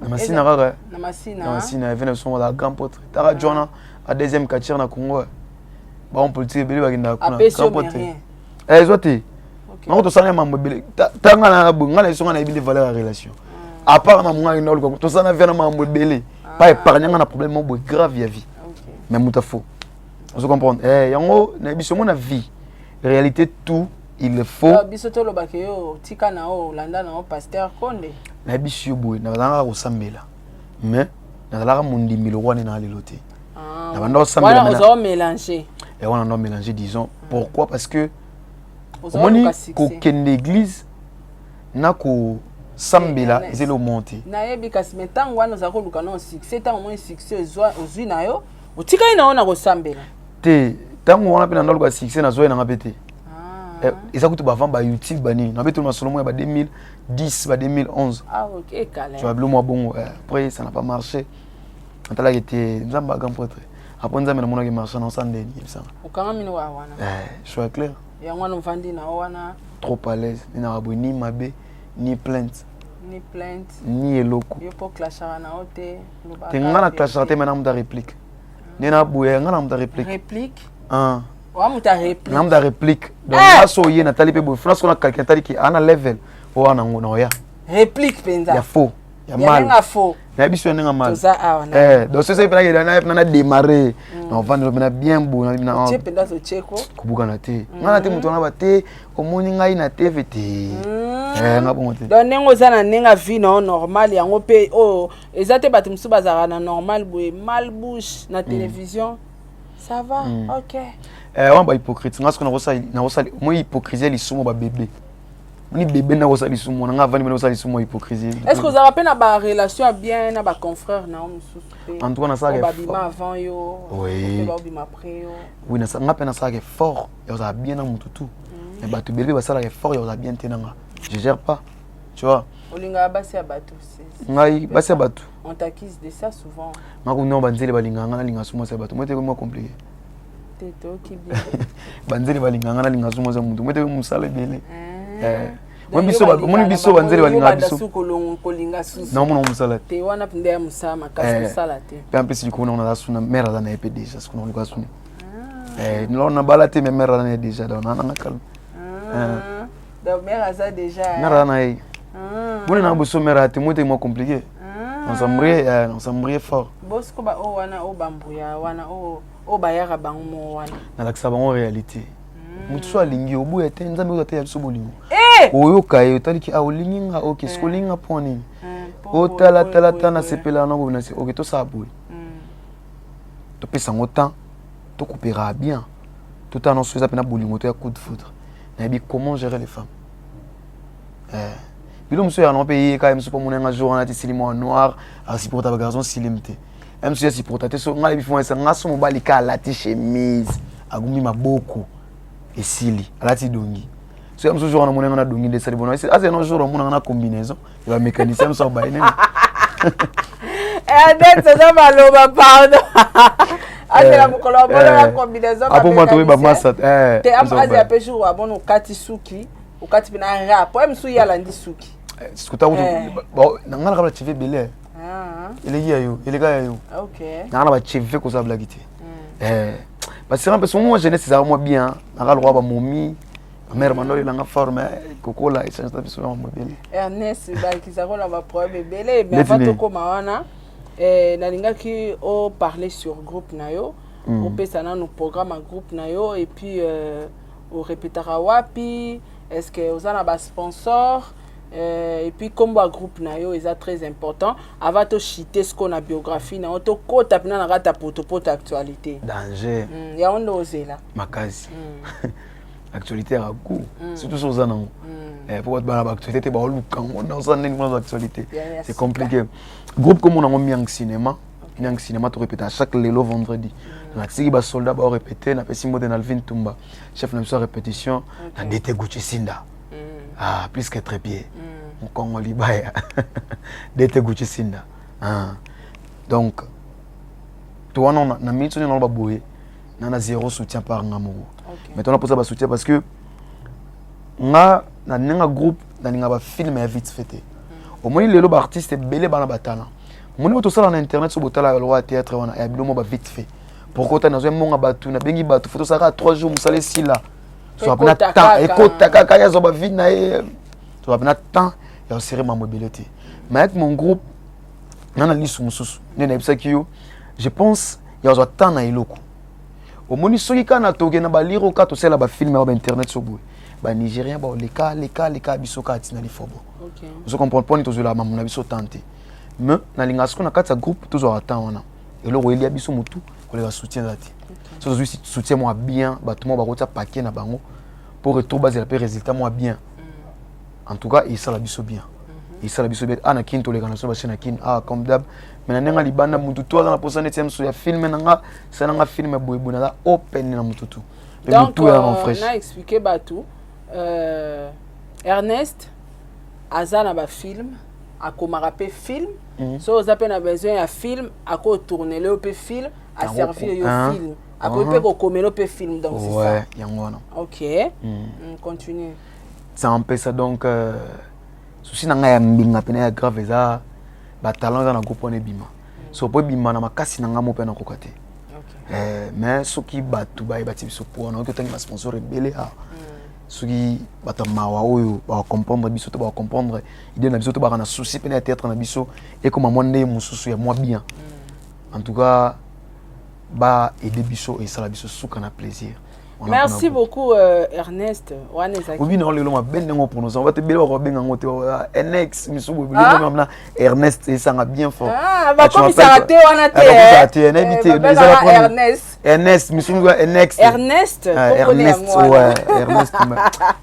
Na Masina kaka. Na Masina. Na Masina eve na biso la grand potre taka jona a deuxième quartier na Congo, ba politique ebele bakendaka kuna. Grand potre ezwa te nango. Tosala ya mambo ebele tanga na boye ngai na biso, ngai nayebi nde valeur ya relation. À part mambo ngai na oluka, tosala via na mambo ebele, pas épargne nga na problème moko boye grave ya vie, mais moto afo ozo comprendre yango na biso mo na vie réalité tout il faut. Biso tolobaka yo tika na yo olanda na yo pasteur Konde. Nayebi yo boye, nazalaka kosambela mais nazalaka mondimi lokwa nde naa lelo te. Na banda osambela mélange. Wana ndo mélange, disons. Pourquoi? Parce que omoni kokende église na kosambela eza eloko moko te. Nayebi kasi, mais ntango wana ozala koluka no succès, ntango omoni succès ozwi na yo, otikali na yo na kosambela. Te, ntango wana mpe na ndaluka succès nazwai nanga mpe te. Eza kutu bavant ba YouTube banini nabe tolo masolo moko ya ba 2010 ba 2011. Ah, ok, tu vois, bilo mwa bongo. Après ça n'a pas marché, natalaki te Nzambe a grand prêtre. Après Nzambe namonaki marché na osala ndeni yebisanga. Okanga mino wa wana. Choix clair. Yango wana ovandi na wana. Trop à l'aise, ninaka boye ni mabe ni plainte. Ni plainte. Ni eloko. Yo mpo clashaka na yo te. Te, nga na clashaka te, mai na moto ya réplique nde na boye, nga na moto ya réplique. Réplique. Wa moto ya réplique. Na moto ya réplique. Donc nga so oye natali mpe boye france kona calcul natali ke ana level oyo wana nango na oya. Réplique mpenza. Ya faux ya mal. Ndenge faux. Nayebi so ya ndenge mal. Toza awa na Donc soki mpe na démarrer na ovandela mpe na bien boye na otie mpenza totieko. Kobukana te, nga na te moto wana bate omoni ngai na tv te, nga bongo te. Donc ndenge oza na ndenge vie na yo normal, yango mpe oyo eza te. Bato mosusu bazalaka na normal boye mal bouche na télévision, ça va, ok. Wana bahypocrite. Nga soki nakosali moi hypocrisie ya lisumu babebe. Ni bébé na kosala lisumu wana, nga avandi mpe kosala lisumu ya hypocrisie. Est ce que ozalaka mpe na barelation ya bien na baconfrère na yo mosusu mpe? En tout cas, nasalaka Oyo babima avant yo? Oui. Mpe baobima après yo? Oui, nga mpe nasalaka effort ya kozala bien na motu tu, mais bato ebele mpe basalaka effort ya kozala bien te na nga. Je gère pas, tu vois. Olingaka basi ya bato? Ngai basi ya bato? On t'accuse de ça souvent. Nga kuna, banzele balingaka nga, nalinga su mwasi ya bato. Mo te, mwa compliqué. Te, toyoki bien. Banzele balingaka nga, nalinga su mwasi ya motu mo te, mosala ebele. Eh. Donc, Omoni biso yo omoni biso banzele balingaka biso. su kolinga susu. Naomona mosala te. Te, wana nde ya mosala makasi. Kosala te. Mpe ampesi likolo nango, naza suna mare aza na ye mpe déjà sikoyo naluka suna lor nabala te, mais mare aza na ye déjà, donc naa nanga calme. Ah. Donc mare aza déjà? Mare aza na ye. Moni na boso mare ate mo te, mwa compliqué, on s'embrouille, on s'embrouille fort. Bosiko ba oyo wana, oyo bambuya wana, oyo bayaka bango mo wana? Nalakisa bango réalité. Motu so alingi, oboya te. Nzambe oyo ateya biso bolingo. Eh! Oyoka ye, otaliki a olingi nga, ok, soki olingi nga, mpo nini? Otala tala ta, nasepela na boye, nase ok, tosala boye, topesa yango temps, tokopera bien, totala nyonso eza mpena bolingo to ya coup de foudre. Nayebi comment gérer les femmes. Bilo mosusu yaka nango mpe yeka ye mosusu, mpo mona nga jour wana ti sili mwa noir, asupporta bagarçon silim te, ye mosusu asupporta te. So ngai nayebi fo nga so mobali ka alati chemise, agumbi maboko, esili, alati dongi. So ye mosusu jour wana mona nga na dongi nde esali bono. Azali no jour amona nga na combinaison ya bamécanicien mosusu abaye nini. Ernest, eza maloba, pardon, azela mokolo amona na combinaison. Apo mwa toyeba masa. Te, azela mpe jour amona okati suki, okati mpe na rap oye mosusu, ye alandi suki. Sikuta kutu na ngai naka bacheve ebele. Eleki ya yo, eleka ya yo. Nanga na bacheve, kozala blaki te, basira mpe songo mwa jeunesse ezalaka mwa bien. Naka lokwa bamomi bamare bando olelanga forme kokola echange na biso yango ebele. Ernest, bakisako na baproblème ebele, mais avant tokóma wana, nalingaki oparler sur groupe na yo. Opesa nanu programme ya groupe na yo, et puis orépétaka wapi, est ce que oza na basponsor, et puis nkombo ya groupe na yo eza très important. Avant tochite siko na biographie na yo, tokɔta mpena na kati ya potopoto actualité. Danger. Yango nde ozela. Makasi. Actualité yaka ku surtout so oza nango, po bato bana baactualité te, baoluka ngo na oza ndenge mpona actualité. C'est compliqué. Groupe komona yango Miang Cinéma. Miang Cinéma, torépéta chaque lelo vendredi. Natiki basoldat baorépété, napesi mbote na Alvin Tumba, chef na biso ya répétition, na DT Gucci Sinda, ah, plus que trépied, mokongo libaya, DT Gucci Sinda. Ah. Donc to wana na minute oyo naloba boye, na zéro soutien par nga moko. Mais tona mposa basoutien, parce que nga na ndenge groupe nalinga bafilm ya vite fait te. Omoni lelo baartiste ebele bana batala, omoni bo tosala na internet, so botala lokwa ya théâtre wana ya bilo mo ba vite fait. Pourquoi ota nazwa mbongo bato, nabengi bato, fo tosalaka 3 jours, mosala esila, so apena temps ekota kaka, ye azwa bavie na ye, so apena temps ya osere mambo ebele te. Mais avec mon groupe, nga na lisu mosusu nde nayebisaki yo, je pense ya kozwa temps na eloko. Omoni soki kaka na toke na baliro kaka tosala bafilm ya bainternet, so boye banigérien baoleka leka leka biso kaka ntina lifobo. Ozo comprendre mponi tozwela mambo na biso temps te. Mais nalingaka sikoyo na kati ya groupe tozwaka temps wana, eloko elia biso motu koleka soutien eza te. So tozwi soutien mwa bien, bato moko bakotia paquet na bango pour retour, bazela mpe résultat mwa bien. En tout cas esala biso bien, esala biso bien. A na Kini toleka na biso bachaîne na Kini, ah, comme d'hab. Mais na ndenge libanda, mutu to aza na posa neti ya mosu ya film na nga, sala nga film boyeboye, naza open na mutu tu. Mpe mutu ya na fraîche. Na expliquer bato, Ernest aza na bafilm, akomaka mpe film. So oza mpe na besoin ya film, akotournele yo mpe film, aservir yo film, akoki mpe kokomela mpe film. Donc c'est ça. Yango wana. Ok, continue. Ça mpesa. Donc souci na ngai ya mbinga pene ya grave eza batalent eza na groupe wana ebima. So po ebima na makasi na ngai mo mpe nakoka te. Mais soki bato bayeba ti biso po wana, oki otangi basponsor ebele awa, soki bato ya mawa oyo bakocomprendre biso to bakocomprendre idée na biso to baka na souci pene ya théâtre na biso ekoma mwa ndenge mosusu ya mwa bien, en tout cas baaider biso, esala biso suka na plaisir. Merci beaucoup, Ernest. Wana ezalaki. Obi na lelo mabe ndenge oprononce bato ebele bakobenga yango te nx misusu boye na Ernest, esanga bien fort. Ah, bakomisaka te wana te. Bakomisaka te, nayebi te. Babengaka Ernest. Ernest, misusu nx. Ernest. Ah, Ernest, ouais, Ernest.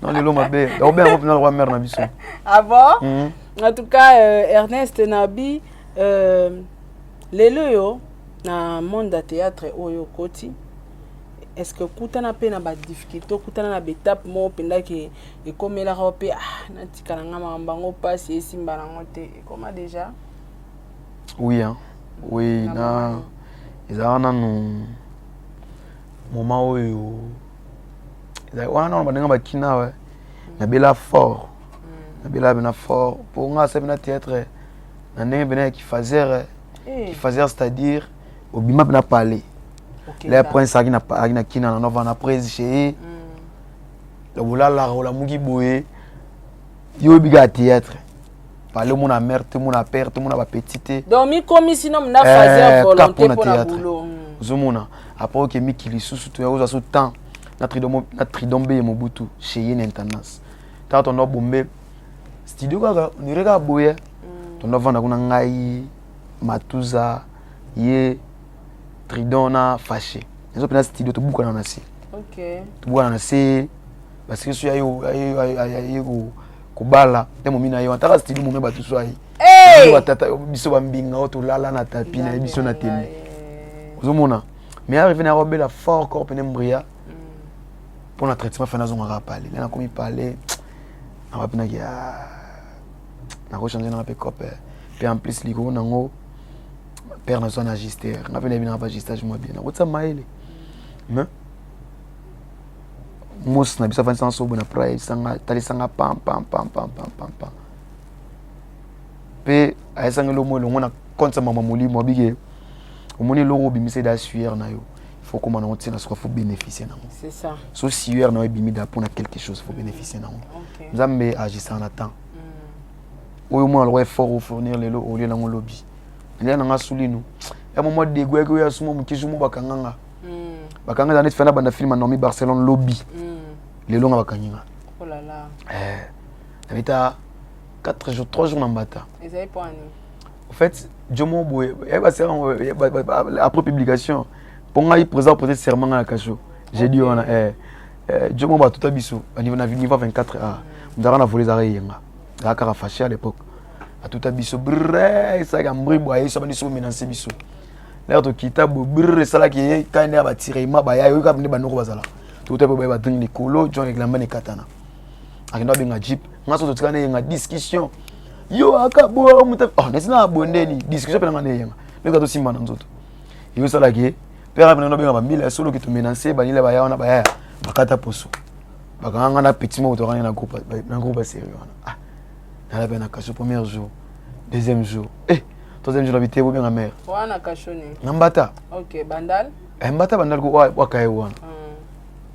Non, lelo mabe bakobenga yango mpena lokwa mare na biso. Ah bon? En tout cas, Ernest Nabi, lelo oyo na monde ya théâtre oyo okoti, est ce que okutana mpe na badifficulté, okutana na baétape moko mpendaki ekomelaka yo mpe: "Ah, natika na nga makambo yango, mpasi esimba nango te"? Ekoma déjà? Oui, hein. Oui. Na na moment. Ezalaka nanu moment oyo wana nano bandenge bakina we nabela fort, nabela pena fort mpo nga asali pena théâtre na ndenge pena ya kifaser. Kifaser, c'est-à-dire obima pena palais. Le prince azalaki na kina na nova na prise chez ye. Olalaka, olamuki boye, yo oyebi kaka théâtre, palais, omona mare te, omona père te, omona bapetits te. Donc mikomisi no na faser volonté mpona boulot. Ozomona, après oke mikili lisusu, toya kozwa so temps na Tridon Beye Mobutu chez ye na intendance. Taka tondo bombe studio kaka, ondire kaka boye, tondo vanda kuna, ngai, Matuza, ye Tridon na Faché, ezo mpena studio, tobukana na se. Tobukana na se, basiki so aye kobala nde momi na ye wana, taka studio momi bato so aye batata biso bambinga oyo tolala na tapi na ye biso na tembe. Ozomona, mais arrivé na kobela fort corps pene mbria mpona traitement fe, nazongaka pale nde nakomi pale, nakapinaki nakochange nanga mpe cope mpe en plus likolo nango père nazwa na ajuster nga mpe nayebi nanga mpe ajustage mwa bien, nakotia mayele. Mais mosi na biso afandisanga so boye na pra, ayebisanga, talisanga pam pam pam pam pam pam pam, mpe ayesanga eloko moko elongo na compte ya mama molimo, abike omoni eloko obimisa eda sueur na yo, faut koma nango ntina soka, faut bénéficier nango. C'est ça. So sueur na yo ebimi da mpona quelque chose, faut bénéficier nango. Nzambe agissaka na temps oyo mwana lokwa effort ofournir lelo, olie nango lobi. Nalia nanga sulinu ya mwa dego yaki oyo asuma mokesu mo bakanganga. Bakanga eza neti fana banda film ya Naomi Barcelone lobi. Lelo nga bakangi nga. Oh là là. Nabeta 4 jours, 3 jours na mbata. Ezali mpo ani? En fait, jomo boye yeba après publication mpo ngai président prêter serment nga na kasho jeudi wana, jomo batuta biso na niveau 24 a mozalaka na vole, ezalaka eyenga, ezalaka kaka fâché à l'époque, atuta biso brr, esalaki ambri boye, ayeso abandi so menace biso. Lere tokita boye, brr, esalaki ye kai nde ya batirema baya, oyoka nde bandoko bazala tokuta mpe boye, badringi likolo, John elamba na ekatana, akenda abenga jeep. Nga so totika na eyenga discussion, yo aka boye moto, oh, nesi na boye ndeni discussion mpe nanga na eyenga ndenge tosimba na nzoto, eyosalaki mpe aka pena abenga bambila ya solo ke tomenance banila baya wana, bayaya bakata poso, bakanga nga na petit moko tokani na groupe ya série wana. Ah, nala mpe na kasho premier jour, deuxième jour, eh, troisième jour na bite bobenga mare. Wana kasho ni? Na mbata. Ok, Bandal. Eh, mbata, Bandal ko wakaye wana.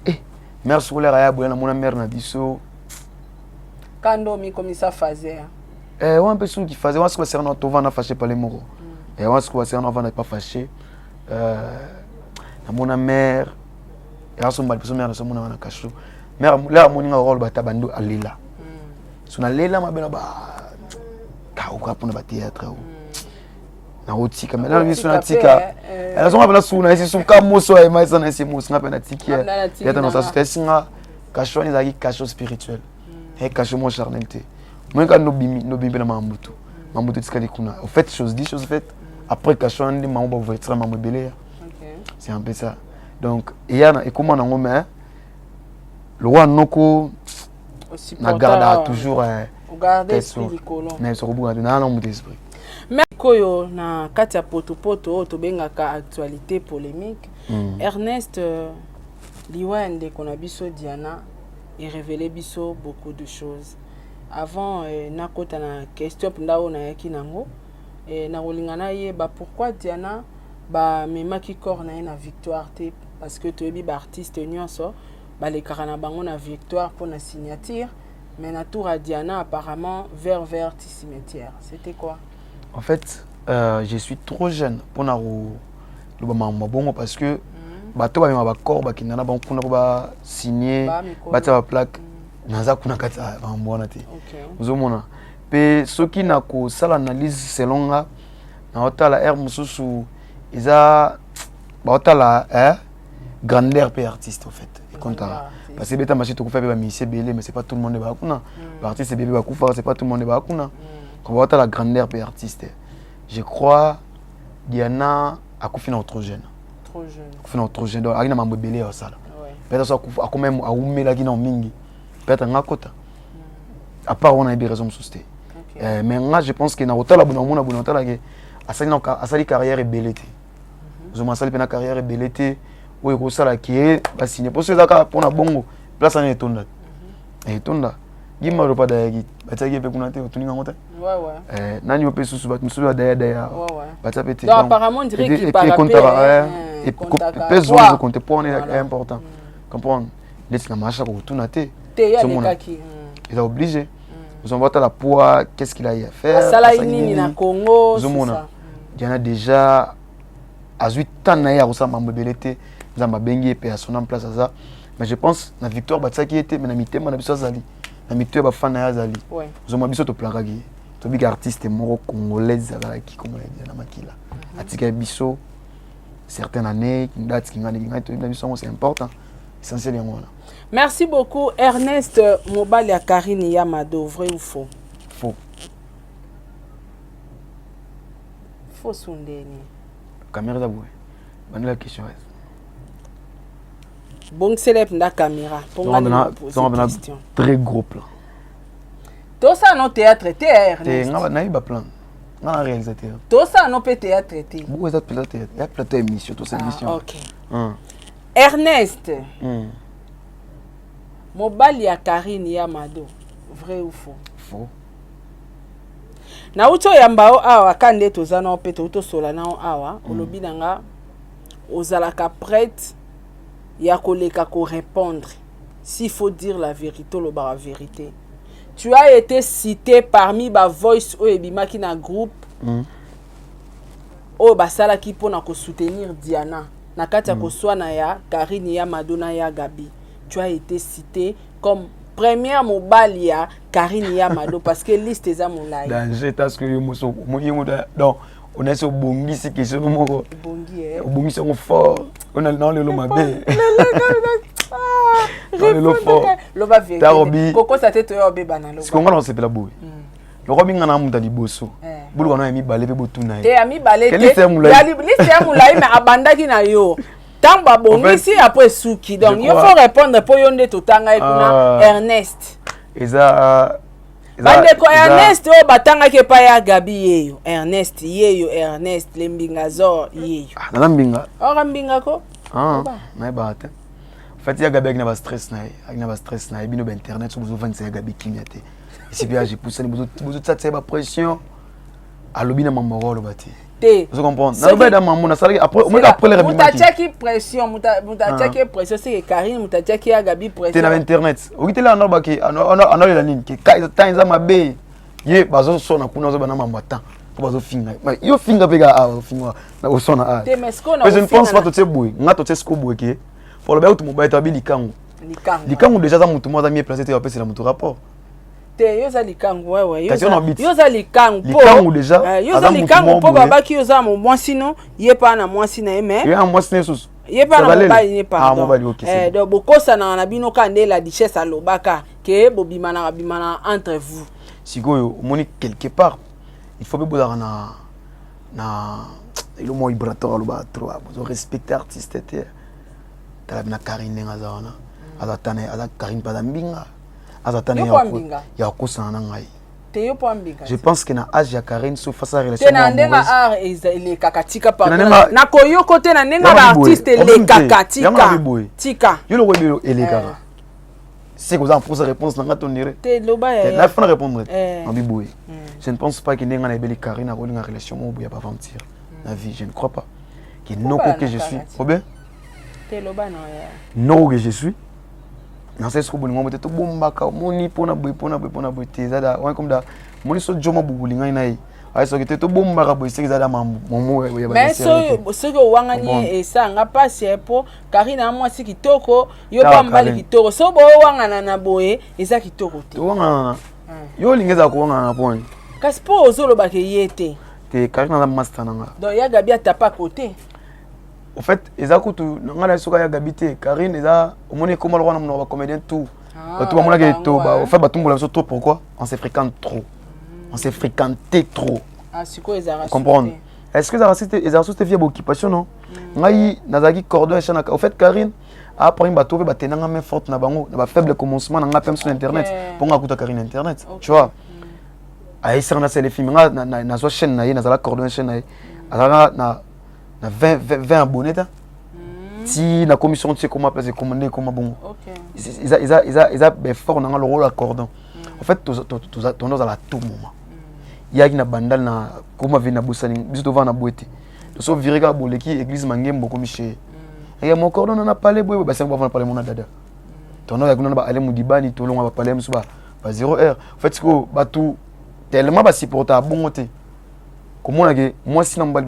Eh, mare scolaire aya boya, namona mare na biso. Kando mikomisa faser. Eh, wana mpe soki faser wana sikoyo basere na tovanda fâché pale moko. Eh, wana sikoyo basere na ovanda pas fâché. Namona mare eyasomba liboso, mare naso amonanga na kasho, mare lere amoni nga koloba ata bando alela so, nalela mabe na ba kauka mpona bathéâtre o nakotika mai nano biso natika, nazonga mpe nasuku na esi suka moso ayema esa na esi moso nga mpe natiki yata nosasu te esinga. Kasho wana ezalaki kasho spirituel, kasho mo charnel te. Moyen kaka nobimi, nobimi mpe na mambutu, mambutu etikali kuna. Au fait, chose dit, chose faite, après kasho wana nde mango baouverture mambo ebele ya. C'est un peu ça. Donc eya na ekóma nango, mais lokwa noko na gardaka toujours. Mais sokobuka te naa na moto esprit. Oyo na kati ya potopoto oyo tobengaka actualité polémique, Ernest, liwa ya ndeko na biso Diana erévélé biso beaucoup de choses. Avant nakota na question mpenza oyo nayaki nango, nakolinga nayeba pourquoi Diana bamemaki corps na ye na Victoire te, parce que toyebi baartiste nyonso balekaka na bango na Victoire mpona signature, mais na tour ya Diana apparemment vers vers ti cimetière, c'était quoi? En fait, je suis trop jeune mpona koloba makambo bongo parce que. Bato bamema bacorps bakenda na bango kuna mpo basigne, batia baplaque. Naza kuna kati ya makambo wana te. Ozomona mpe soki na kosala analyse selon nga, naotala aire mosusu eza baotala eh, grandeur mpe artiste en fait ekontaka, parce que ebeta machine tokufa mpe bamusicien ebele, mais c'est pas tout le monde baa kuna. Baartiste ebele bakufaka, c'est pas tout le monde baa kuna. Ko baotala grandeur mpe artiste. Je crois Diana akufi na trop jeune. Trop jeune. Akufi na trop jeune, donc aki na mambo ebele ya kosala. Peut-être so akoma awumelaki na mingi, peut-être nga kota à part wana yebi raison mosusu te. Mais nga je pense que na kotala boye, namona boye, natala ke asali carrière ebele te. Ozoma asali mpe na carrière ebele te oyo ekosala ke basigne, mpo so eza kaka mpona bongo, place wana etonda, etonda. Gimba lopa dayaki, batiaki ye mpe kuna te, otuninga yango te. Nani yo mpe susu, bato mosusu badaya daya batia mpe te. Pese wana ezokonte po wana important comprendre neti na marche akokotuna te, eza obligé. Ozomona batala poids, qu'est-ce qu'il a eu à faire. Asalaki nini na Congo? Ozomona Diana déjà azwi temps na ye ya kosala mambo ebele te. Nzambe abengi ye mpe asona en place aza. Mais je pense na victoire batiaki ye te, mais na mitema na biso azali, na mito ya bafan na ye azali. Ozomona biso toplakaki ye, tobiki artiste moko congolaise azalaki komona Diana Makila atikaki biso certaines années date kingani kingani, toyebi na biso yango, c'est important, essentiel yango wana. Merci beaucoup. Ernest, mobali ya Karine Yamado, vrai ou faux? Faux. Faux sundeni. Caméra eza boye, bandela question. Bongisela mpenza caméra mpo nga nde pose question. Très gros plan. Tosala no théâtre te. Te, nga nayebi baplan, nga na réalisateur. Tosala no mpe théâtre te. Buku eza plateau théâtre, ya plateau émission, tosala émission. Ok. Ernest, mobali ya Karine Yamado, vrai ou faux? Faux. Nauti oyamba yo awa ka nde toza nao mpe touti tosola nao awa. Olobi na nga ozalaka prête ya koleka korépondre. S'il faut dire la vérité, olobaka vérité. Tu as été cité parmi bavoice oyo ebimaki na groupe oyo basalaki mpona kosoutenir Diana na kati ya koswana ya Karine ya Mado na ya Gabi. Tu as été cité comme première mobali ya Karine ya Mado, parce que liste eza molai. Danger, parce que yo moso ye moto, donc onasi obongisi question moko. Ebongi, eh? Obongisi yango fort na lelo mabe, lelo fort. Loba vérité, kokosa te, toya obebana, loba. Siko nga na osepela boye, loko binga na moto ya liboso, boluka na ya mibale mpe botuna ye. Te, ya mibale te. Liste ya molai, mais abandaki na yo ntango babongisi, après esuki. Donc yo faut répondre mpo yo nde totanga ye kuna. Ernest. Eza Bandeko, Ernest oyo batangaki epai ya Gabi, yeyo Ernest, yeyo Ernest Lembinga Zor, yeyo. Naza mbinga. Ora mbinga ko. Nayebaka te. En fait ya Gabi aki na bastress na ye, aki na bastress na ye. Bino bainternet so bozovandisa ya Gabi kimia te, esi mpe age epusani, bozotiatia ye bapression. Alobi na mambo aloba te. Te. Ozo comprendre, naloba da mambo nasalaki après, omoki après lere. Moto atiaki pression, moto atiaki pression, c'est que Karine moto atiaki ya Gabi pression. Te, na internet oki te, lelo baki anolela nini ke temps eza mabe, ye bazosona kuna, azoba na mambo ya temps mpo bazofinga yo, finga mpe kaka awa, ofinga osona awa. Mais je ne pense pas totie boye, nga totie siko boye ke poloba kutu mobali to abi likangu. Likangu déjà aza motu mo aza mieux placé te apesela motu rapport. Te, yo oza likangu, wewe yo oza likangu. Likangu déjà. Yo oza likangu mpo babaki yo oza mwasi no ye mpa na mwasi na ye, mais ye mwasi na ye susu. Ye mpa na mobali ne, pardon. Donc bokosanaka na bino kaka nde la duchesse alobaka ke bobimanaka bimanaka entre vous. Sikoyo omoni quelque part il faut mpe bozalaka na elo moko vibratoire, alobaka trop, bozo respecte artiste te. Tala na Karine ndenge aza wana, aza tana, aza Karine mpe aza mbinga, aza tana ya kokosana na ngai. Te, yo mpo ambinga. Je pense que na âge ya Karine so face à relation te, na ndenge art elekaka, tika pardon, nakoyoko te, na ndenge baartiste elekaka, tika tika. Yo loko ebelo elekaka, c'est que oza mposa réponse na nga tondire. Te, loba ya. Na fana répondre nabi boye, je ne pense pas que ndenge nga nayebeli Karine akolinga relation moko boye ya baventure na vie. Je ne crois pas que noko que je suis obe. Te, loba na ya. Noko que je suis, nasali siko bolingo te, tobombaka omoni mpona boye, mpona boye, mpona boye te. Eza wana comme da omoni so joma bobolingai na ye. Ayi soki te tobombaka boye, seki ezala momo. Mais soki owangani, esanga mpasi mpo Karine a mwasi kitoko, yo mpa mobali kitoko. So bowangana na boye, eza kitoko te. Towangana, yo olingi ezala kowangana na poni? Kasi mpo ozolobaka ye te. Te, Karine aza master na nga. Donc ya Gabi atapa kote. Au fait, eza kutu na ngai na soki ya Gabi te. Karine eza, omoni, ekoma lokwa na monoko bacomédien tout. Bato bamonaki to, au fait, batumbola biso trop. Pourquoi on se fréquente trop? On s'est fréquenté trop. Ah, sikoyo ezalaka Comprendre, est-ce que ezalaka te? Ezalaka susu te via baoccupation, non. Ngai nazalaki cordon ya chaîne. Au fait, Karine apres bato mpe batendanga main forte na bango na bafaible commencement na nga mpe sur internet, mpo nga akuta Karine internet, tu vois. Ayesaka nasala film, nga nazwa chaîne na ye, nazala cordon ya chaîne na ye. Azalaka na 20 20 abonné ta ti na commission, ti ekoma place, ekoma nde ekoma bongo. Eza baeffort na nga lokola cordon. En fait, tondo ozala tout moment yaki na Bandal na koma ve na bosani biso tovanda na boye te. Toso vire kaka boleki église Mangembo, komi chez ya mon cordon na pale boye, basango bavanda pale mona dada. Tondo yaki kuna ba ale mudibani, tolonga bapale mosusu ba 0 heure. En fait, sikoyo bato tellement basupporta bongo te, komona ke mwasi na mobali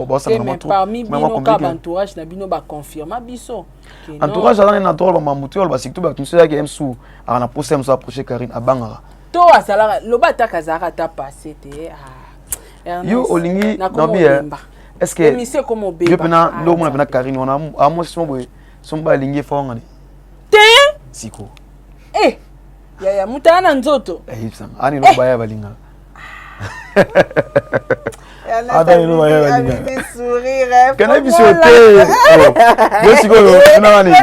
basangana. Parmi bino ka baentourage na bino baconfirma biso. Entourage aza nini? Entourage bamamutu oyo surtout bato mosusu eyaki msu aka na posa mosu approche Karine, abangaka. To azalaka, loba ataka azalaka ata passé te. Yo olingi nabi, est ce que émission ekoma yo mpena nde omona mpena Karine wana amwasi mo boye, so mobali alingi efa wangani? Te. Siko. Eh, yaya, moto aya na nzoto. Eyebisanga ani eloko baya balingaka, ata eloko baya balingaka kana biso te. Yo sikoyo tunanga nini?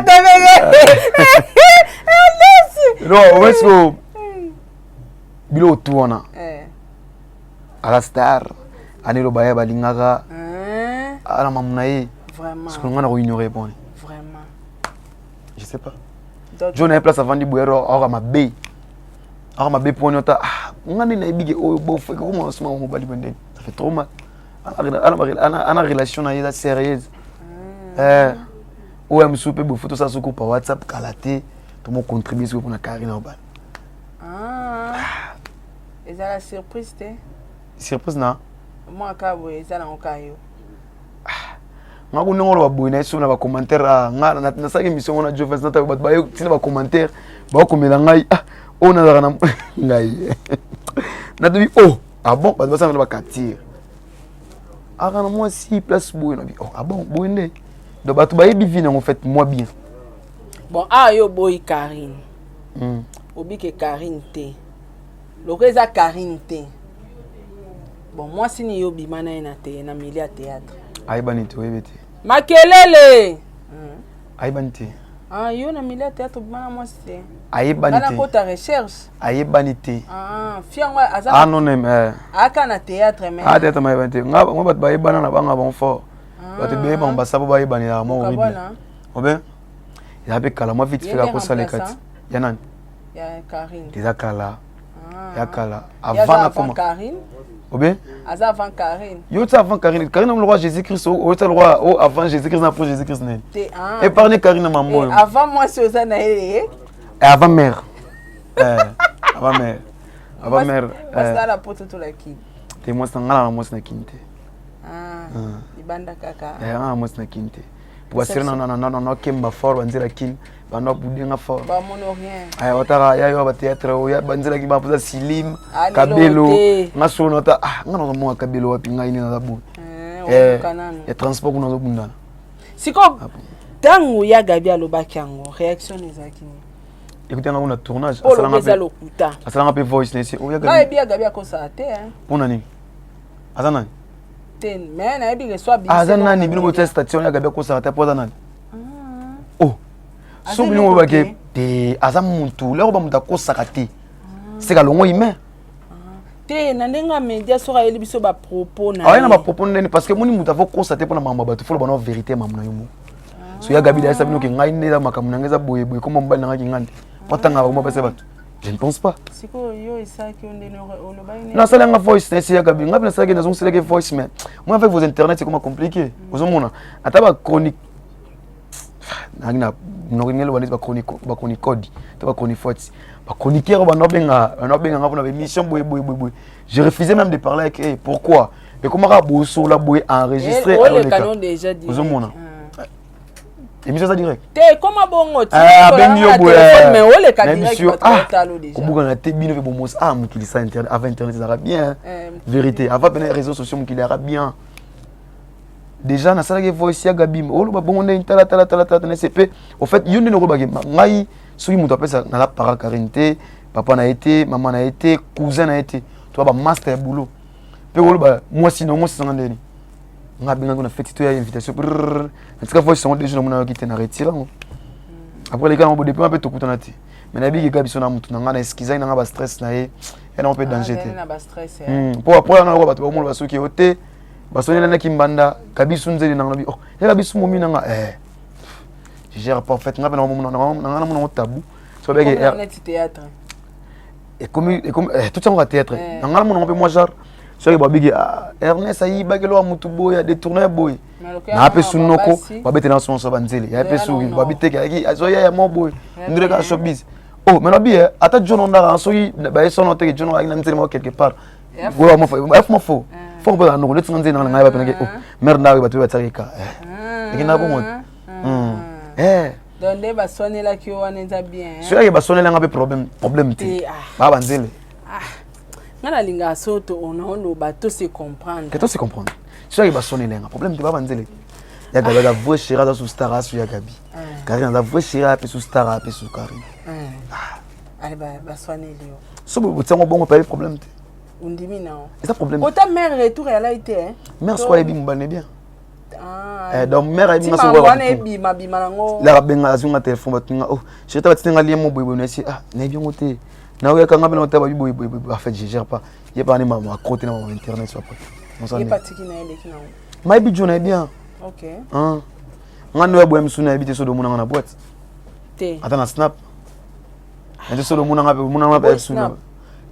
Non, obe sikoyo biloko tu wana aza star, ani eloko baya balingaka, ala mamu na ye. Sikoyo nga na koignore pone, je sais pas. Jo na ye place avandi boye, aoka mabe, aoka mabe poni ota nga nde nayebi ke oyo bofo ekokoma nsima mobali boye ndeni, ça fait trop mal. Ana relation na ye eza sérieuse. Oyo ya mosusu mpe boye, fo tosala soki pa WhatsApp kala te, tomocontribue soki mpona Karine obala. Ezala surprise te? Surprise na mwa ka boye, eza nango ka yo. Nga ku ndenge oloba boye na ye so na bacommentaire, nga nasalaki émission ngo na Jovens, nata bato baye ntina bacommentaire bakomela ngai, ah, oyo nazalaka na ngai natobi, oh, ah bon, bato basala na bacapture aka na mwasi place boye, nabi, oh, ah bon, boye nde. Donc bato bayebi vie nango, fait moi bien. Bon, awa yo oboyi Karine. Obike Karine te, loko eza Karine te. Bon, mwasi ni yo obima na ye na te na milieu ya théâtre? Ayebani te, oyebi te. Makelele. Ayebani te. Ah, yo na milieu ya théâtre obima na mwasi te? Ayebani te. Nakota recherche. Ayebani te. Ah, fi yango aza anonyme, eh. Aka na théâtre, mais ah, théâtre mayebani te. Nga bato bayebana na banga bango fort, bato ebele bango basabo bayebanelaka mwa horrible obe eza mpe kala mwa vite fait kosaleka ti ya nani. Ya Karine. Eza kala, ya kala, avant nakoma obe. Aza avant Karine. Yo ti avant Karine, Karine le roi Jésus Christ, oyo ti le roi o avant Jésus Christ na pour Jésus Christ nini? Te, ah. Épargne Karine na mambo oyo. Avant mwasi oza na ye. Avant mère, avant mère, avant mère. Mwasi na poto tolaki. Te, mwasi na nga na mwasi na kini te. Libanda kaka. Nga na mwasi na kini te, po basere nakemba fort, banzela kini bando abudenga fort. Bamono rien. Aya bataka ya yo batéâtre oyo banzelaki bapoza silim kabelo. Nga solo nata, ah, nga nazomona kabelo wapi? Ngai nde naza boye ya transport kuna, nazobundana. Sikoyo ntango ya Gabi alobaki yango, réaction ezalaki nini? Écoute, nga kuna tournage. Eza lokuta. Asalanga mpe voice na ese oyo. Nayebi ya Gabi akosala te. Mpona nini? Aza nani? Te, mais nayebi ke so. Aza nani? Bino botia station ya Gabi akosala te, po aza nani? Oh, so bino oyebake te, aza mutu lero bamoto akosaka te, seka longo humain. Te, na ndenge ya média, soki ayeli biso bapropos na aye na bapropos ndeni, parce que moni moto avokosa te mpona makambo ya bato, folo bana vérité makambo na yo moko. So ya Gabi dayesa bino ke ngai nde eza makambo na ngai eza boye boye, koma mobali na ngai kinga nde po atangaka bakoma basa bato, je ne pense pas. Sikoyo yo esalaki yo ndeni olobaki? Nasali yanga voice na esi ya Gabi, ngai mpe nasalaki, nazongiselaki voice, mais moi avec vos internet, c'est comment compliqué. Ozomona ata bachronique. Nangi na nokingelo neti bachronique to bachroniqueur bachroniqueur banda benga banda benga nga mpona baémission boye boye boye boye. Je refusais même de parler avec eux. Pourquoi? Ekomaka bosola boye enregistré. Ozomona émission eza direct. Te, ekoma bongo. Abengi yo boye kobukana te, bino mpe bomosa. Ah, mokili sa internet, avant internet ezalaka bien. Vérité, avant pene réseaux sociaux, mokili ezalaka bien. Déjà nasalaki voice ya Gabi, oloba bongo ndenge tala tala tala tala nese mpe. Au fait, yo nde nakolobaki ngai soki moto apesa naza para Karine te, papa na ye te, mama na ye te, cousin na ye te, toa bamaster ya boulot mpe koloba mwasi na mwasi sanga ndeni nga abengaki na feti to ya invitation, natika voice yango déjà. Namona yoki te, na retire yango. Après leka yango bo depuis mpe tokutana te, mais nayebiki kaka biso na motu na nga na eskizaki nanga bastress na ye ya nango mpe danger te. Mpo après wana bato bakomona basoki yo te basonelaki mbanda kabisu nzeli nanga nabi, oh, yaka bisu momi nanga, eh, je gère pas. En fait, nga mpe nanga namona yango tabou so babeke ekomi ekomi tout yango ka théâtre. Nanga namona yango mpe mwa genre soki babiki Ernest ayibaki eloko ya motu boye, adétourné ya boye, naa mpe su noko babetela so banzele ya mpe su babiteke ayaki azoya ya mo boye ndire kaka showbiz. Oh, mais nabi ata John ondaka soki baye sono teke John ayaki na nzele moko quelque part fuma fo fo mpo noko neti nga nzele nanga na ngai bapenaki, oh mare ndako bato batiaki ka ekenda bongo. Donc nde baswanelaki yo wana eza bien. Soki ake baswanelanga mpe problème te, baa banzele. Nga nalingaka so to onaoloba to se comprendre. Ke to se comprendre. Soki ake baswanelenga, problème te, baa banzele. Ya Gabi aza vrai chéri, aza sous star asu ya Gabi. Karine aza vrai chéri, ape sous star, ape sous Karine. Ale baswaneli yo. So botiango bongo payebi problème te. Ondimi nao. Eza problème. Ota mare retour elai te. Mare soko ayebi mobali bien. Donc mare ayebi nga. Soko wana ebima bima nango. Laka benga, azwi nga téléphone, batinga, oh chéri, ta batinga lien mo boye boye, nasi ah nayebi yango te, naoyaka nga mpe na babi boye boye boye. En fait, je gère pas ye pa ne mama accro te na mama internet so après. Ye patiki na ye leki nango. Mayebi jo na ye bien. Nga nde oya boya misu nayebi te so domonanga na boîte. Te. Ata na snap nate so domonanga mpe omonanga mpe su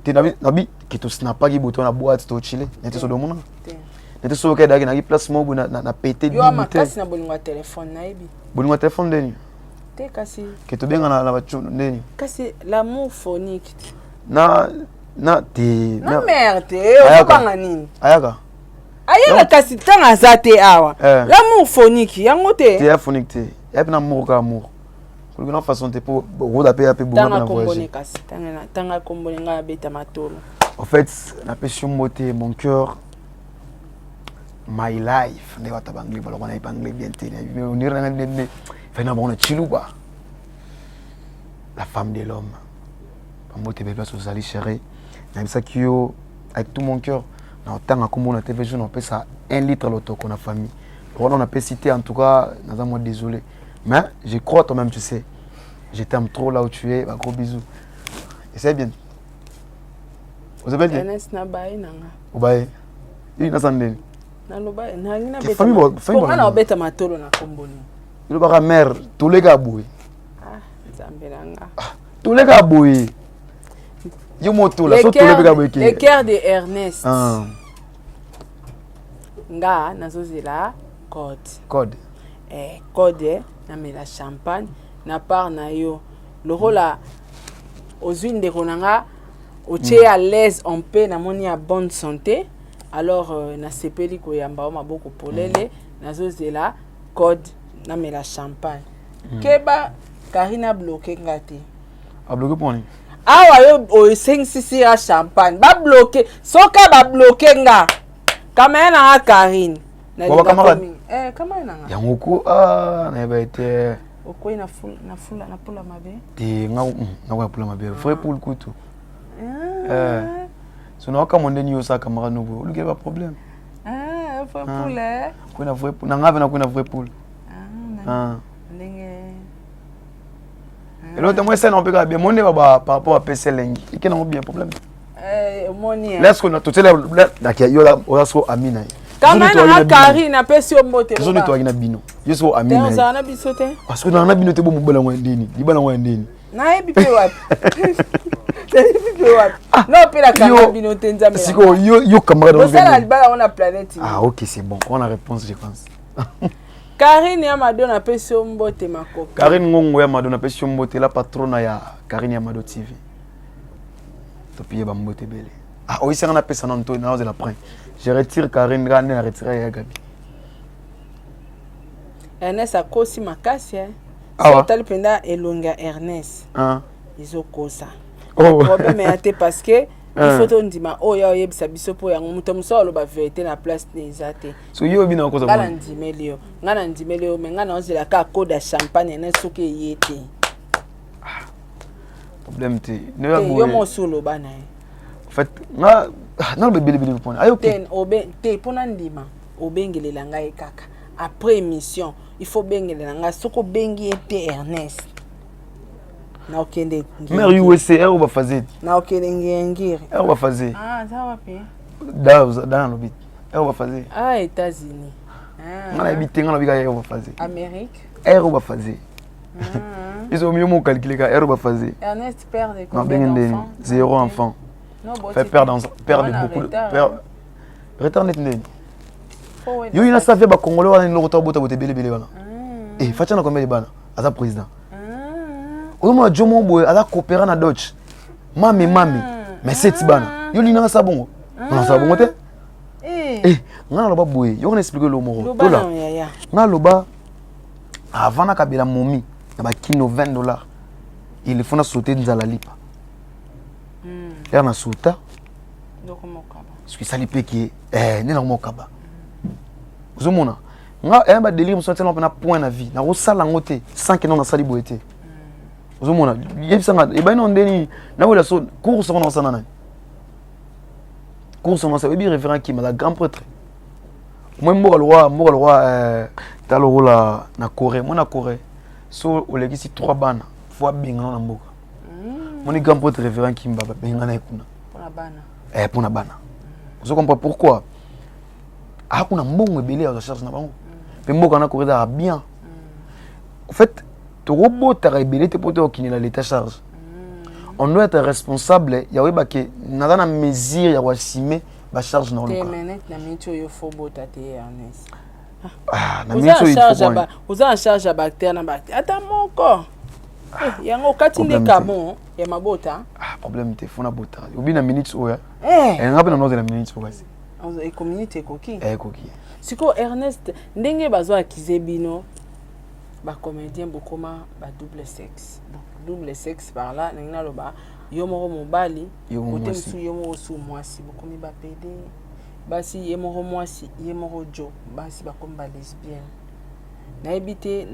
te. Nabi ke tosnapaki boye to na boîte tochile nete so domonanga nete so okendaki naki place moko boye na pete. Yo makasi na bolingo ya telefone, nayebi. Bolingo ya telefone ndeni? Te, kasi. Ke tobenga na baco ndeni? Kasi l'amour phonique. Na te. Na mare te, ozobanga nini? Ayaka. Ayaka, kasi ntango aza te awa. L'amour phonique yango te. Te, ya phonique te, ya mpe na amour ka amour koluki na façon te mpo roda mpe ya mpe bonga na voyage. Kasi tanga kombone, ngai abeta matolo. En fait, napesi yo mbote, mon cœur, my life, nde bato banglais baloko na banglais bien te, ondire nanga nde fai na bango na chiluba, la femme de l'homme. Bambote be place ozali, chéri. Nayebisaki yo avec tout mon cœur, na otanga kombo na TV jour napesa 1 litre lotoko na famille wana napesi te. En tout cas, naza moi désolé, mais je crois toi-même tu sais, je t'aime trop là où tu es. Ba gros bisous et c'est bien. Ozabeli te? Ernest, nabaye nanga. Obaye ili naza ndeni? Naloba nangi na obeta matolo na kombo nini? Elobaka mare toleka boye. Nzambe nanga. Toleka boye, yo motola so toleka boye. Le cœur de Ernest. Nga nazozela code. Code. Code, namela champagne na part na yo lokola ozwi ndeko na nga, otie à l'aise en paix, namoni ya bonne santé. Alors nasepeli koyamba yo maboko polele. Nazozela code, namela champagne. Keba, Karine abloquer nga te. Abloquer mpo nini? Awa yo osengisisi ya champagne, babloquer. Soki babloquer nga, kamaya na nga Karine. Kamaya na nga. Yango ko nayeba ete. Okwei na fula na pula mabe. Te, nga nakoya pula mabe, vrai poule kutu. So nawakamwa ndeni yo osala camarade no boye, olukela baproblème. Vrai poule. Kwei na vrai poule na nga mpe nakwei na vrai poule. Ndenge eloko te, mo esala mpe kaka bien, mo nde par rapport apesi elengi eke nango bien, problème. Omoni. Laisse totiela yo, oza soko ami na ye. Kama na Karine, apesi yo mbote. Zoni toyaki na bino, yo soko ami na ye. Ozala na biso te. Parce que nanga na bino te, bo mobala yango ya ndeni, libala yango ya ndeni. Nayebi mpe wapi, nayebi mpe wapi no opelaka bino te, Nzambe. Sikoyo yo camarade. Bosala libala yango na planète. Ah ok, c'est bon, on a réponse, je pense. Karine ya Mado napesi yo mbote makoki. Karine Ngongo ya Mado napesi yo mbote la patrona ya Karine ya Mado TV. Topiye ba mbote ebele. Ah oyisanga napesa nanu to naozela print. Je retire Karine nga nde na retire ya Gabi. Ernest akosi makasi eh. Awa. Otali mpenza elongi ya Ernest. Ah. Ezokosa. Oh. Problème ya te parce que il faut tondima oyo oyebisa biso mpo yango moto mosusu aloba vérité na place ne eza te. So yo bina okoza Nga na ndimeli yo. Nga na ndimeli yo mais nga naozela kaka code ya champagne na soki eye te. Problème te. Ne yo mosu oloba na ye. En fait, nga naloba ebele ebele mpona ayoki. Te obe te mpona ndima obengelela ngai kaka après émission il faut obengelela ngai soki obengi ye te Ernest naokende mare USA ero bafaze naokende ngirngiri ero bafaze ah aza wapi da da nalobi ero bafaze ah États-Unis nga nayebi te nga nalobi kaka ero bafaze Amérique ero bafaze biso yo moko calcule kaka ero bafaze Ernest père de combien d'enfants zéro enfant fait père dans père de beaucoup de père retard neti ndeni yo ina safi bacongolais wana eloko ta bota bota ebele ebele wana e fatia na combien de bana aza président ozomona jo moko boye aza coopéra na dodge mame mame mais seti bana yo linanga sa bongo nanga sa bongo te eh nga naloba boye yo kana explique eloko moko tola nga aloba avant nakabela momi na bakino 20 dollars il faut nasote nzala lipa ere na sota soki esali mpe ke eh, nde nango mokaba ozomona nga eh, badelire mosusu atiala mpena point na vie nakosala yango te sans ke no nasali boye te ozomona yebisanga ebai nao ndeni nawela so course yango nakosala nani course yango nasala oyebi référent kima la grand prêtre moi mboka lokwa mboka lokwa eh, ta lokola na corée moi na corée so olekisi trois bana fo abengana na mboka moni grand prêtre référent kimba babengana ye kuna eh, mpona bana ozo comprendre pourquoi akuna mbongo ebele ya charge na bango mpe mboka na corée ezalaka bien en fait tokobotaka ebele te mpo tokokinela l'état charge on doit être responsable ya koyeba ke naza na mesure ya koassume bacharge na oluka oza en charge ya bactère na bactère ata moko yango okati nde kamo ya mabota problème te fona bota obi na minute oyo nga mpe na nozela minute oyo kasi minute ekoki ekoki sikoyo Ernest ndenge bazo akize bino bacomédien bokoma ba double sexe bon double sexe par là ndenge naloba yo moko mobali kote mosusu yo moko su mwasi bokomi bapede basi ye moko mwasi ye moko jo basi bakomi balesbienne nayebi te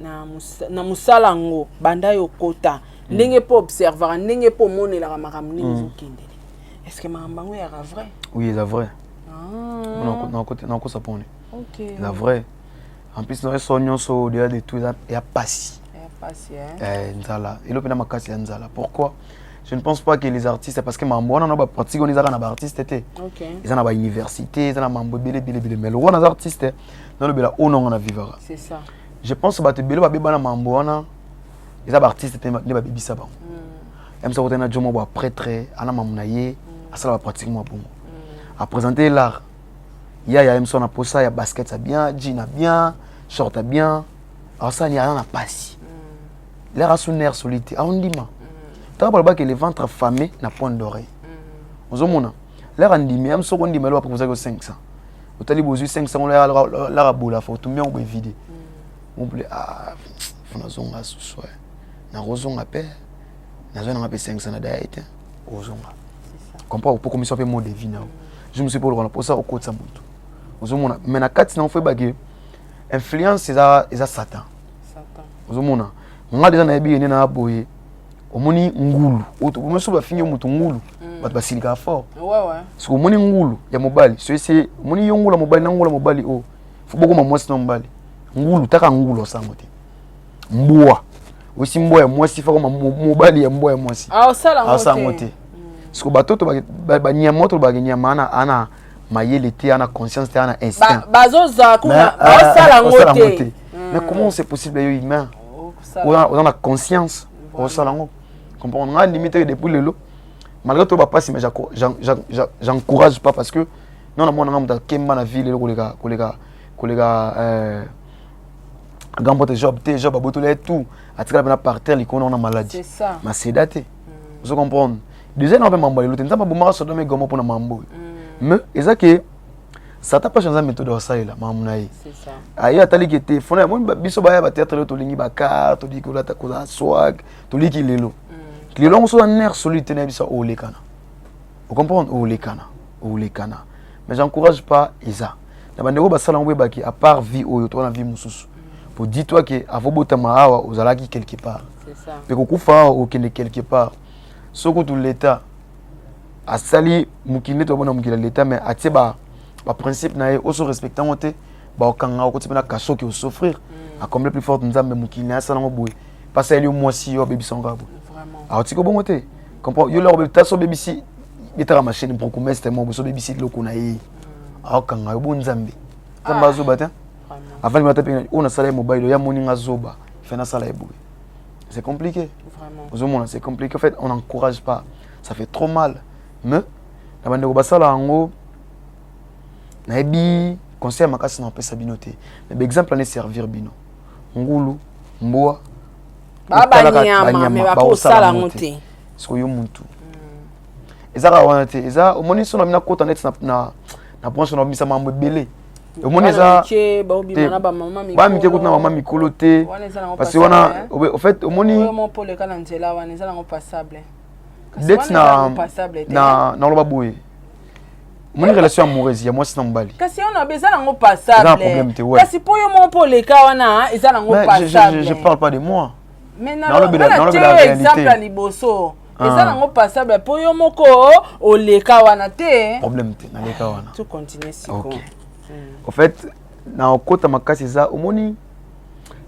na mosala yango banda yo kota ndenge mpo observaka ndenge mpo omonelaka makambo ndenge ezokendele est ce que makambo yango eyaka vrai oui eza vrai nakosa pone eza vrai en plus na so nyonso au-delà de tout eza ya pasi nzala elo mpena makasi ya nzala pourquoi je ne pense pas que les artistes parce que mambo wana na bapratique wana ezaka na baartiste te eza na bauniversité eza na mambo ebele ebele ebele mais lokwa naza artiste nalobela oyo nonga na vivaka je pense bato ebele babeba na mambo wana eza baartiste te nde babebisa bango yamisa kotali na jomo bwa prêtre ana mambo na ye asala bapratique mwa bongo aprésente l'art yaya ye mosu na posa ya basket ya bien jean ya bien short ya bien asala aza na pasi l'air asu nerf solide te aondima ntango balobaki le ventre affamé na pointe d'oreille ozomona l'air andimi ya mosu okondima elo baproposaki yo 500 otali bozwi 500 lara abola fa otumbi yango boevide mobule ah fo nazonga susu nakozonga mpe nazwa nanga mpe 500 na daya ete ozonga comprend po komisa mpe mode de vie na yo je me suis poloka na mposa okotisa motu ozomona mais na kati na ngo fo oyebake influence eza eza satan ozomona nga deja nayebi ye nde na boye omoni ngulu omoni so bafingi yo moto ngulu bato basilikaka fort soki omoni ngulu ya mobali so ese omoni yo ngulu ya mobali na ngulu ya mobali oyo fo bokoma mwasi na mobali ngulu taka ngulu osango te mbwa osi mbwa ya mwasi fa koma mobali ya mbwa ya mwasi aosango te siko batoto banyama oyo tolobaka nyama ana ana mayele te ana conscience te ana instinct bazozwa kuna baosala yango te mais comment c'est possible yo humain oza na conscience osala yango comprendre nga ndimi te depuis lelo malgré tout bapasi mais j'encourage pas parce que non namona nga moto akemba na vie lelo koleka koleka koleka euh, Grand pote Job te, Job abotoli ye tout, atikala pena par terre likolo na maladie. Maseda te. Ozo comprendre? Déjà na pe mambo lelo te, Nzambe abomaka Sodome et Gomorrhe pona mambo oyo. Mais eza ke Satan pas changer méthode osalela mambo na ye. Aye atali ke te, fona moni biso baya ba théâtre lelo tolingi ba car, tolingi kolata kozala swag, tolingi lelo. Lelo yango soza nerf solide te na biso olekana. Vous comprenez? Olekana, olekana. Mais j'encourage pas eza. Na bandeko basala yango boyebaki à part vie oyo toza na vie mosusu. Po dis-toi que avant botama awa ozalaki quelque part. Pe kokufa awa okende quelque part. Soki kutu l'État asali mokili nde tobona mokili ya l'État mais atie ba ba principe na ye oso respecte yango te bakokanga okoti mpe na kaso oke osouffrir à combien plus forte Nzambe mokili na ye asala yango boye mpasi ayeli yo mwasi yo abebisa yango kaka boye akotika bongo te comprend yo loko ta so obebisi betaka machine bourgmestre moko so obebisi eloko na ye akokanga yo bo Nzambe Nzambe azoba te avandi mata mpe oyo nasala ye mobali oyo amoni nga zoba fe nasala ye boye. C'est compliqué. Ozomona c'est compliqué. En fait, on n'encourage pas, ça fait trop mal. Mais na bandeko basala yango, nayebi conseil makasi na opesa bino te, mais baexemple ane servir bino ngulu mbwa banyama bakosala yango te. Sikoyo yo mutu eza kaka wana te, eza omoni so na bino akota neti na branche na obimisa mambo ebele. Omoni eza bamike kutu na mama mikolo te, parce que wana au fait omoni ndeti na naloba boye, omoni relation amoureuse ya mwasi na mobali. Kasi wana eza nango passable. Problème te, ouais. Kasi mpo yo moko mpo oleka wana eza nango passable. Je parle pas de moi. Mais nalobela exemple ya liboso, eza nango passable mpo yo moko oleka wana te. Problème te, naleka wana. Tu continue siko. Ok. En fait, na okota makasi eza omoni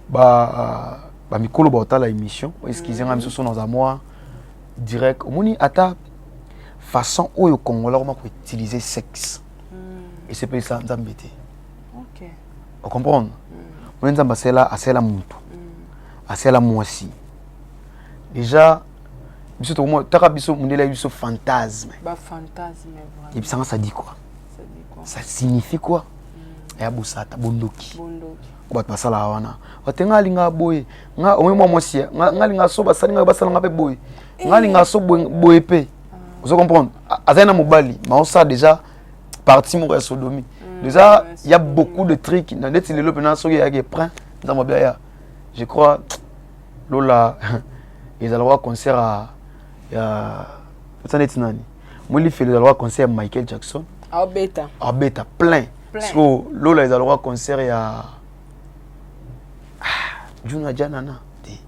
ba bamikolo baotala émission, excuse nga, misusu naza mwa direct. Omoni ata façon oyo Congolais akoma koutiliser sexe, esepelisa Nzambe te. Ocomprendre? Moni Nzambe asala mutu, asala mwasi déjà. Biso tokoma taka biso mondele ya biso fantasme. Yebisanga, ça dit quoi? Ça signifie quoi? Eya bosata, bondoki. Bato basalaka wana bate nga alingaka boye, nga omoi mwa mwasi nga alingaka so basali nga basalanga mpe boye, nga alingaka so boye mpe. Ozo comprendre? Azali na mobali ma osala déjà partie moko ya sodomie déjà. Il y a beaucoup de trucs na neti lelo mpena soki eyaki prin Nzambe abia ya, je crois lola ezalaka concert ya ota neti nani molifelo, ezalaka concert ya Michael Jackson. Aobeta. Abeta plein. So lola ezalaka concert ya Juna Janana te,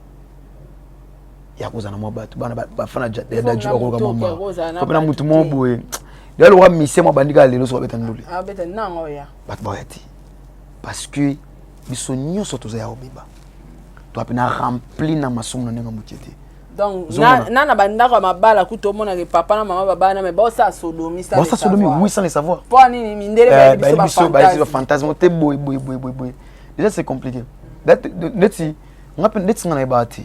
ya kozala mwa bato bana bafana ya Daju bakoloka mwa mama mpena mutu moko boye ya lokola misie mwa bandi kaka lelo so babeta ndule, bato baya te, parce que biso nyonso toza ya kobeba, toa mpena rempli na masumu na ndenge mokie te. Donc na bandako ya mabala kutu omonaka papa na mama babana mais baosala sodomie. Baosala sodomie, oui, sans le savoir. Mpo nini? Mindele. Biso bayesi bafantasme te boye boye boye boye boye. Déjà c'est compliqué. Neti nga mpe neti nga nayebaka te.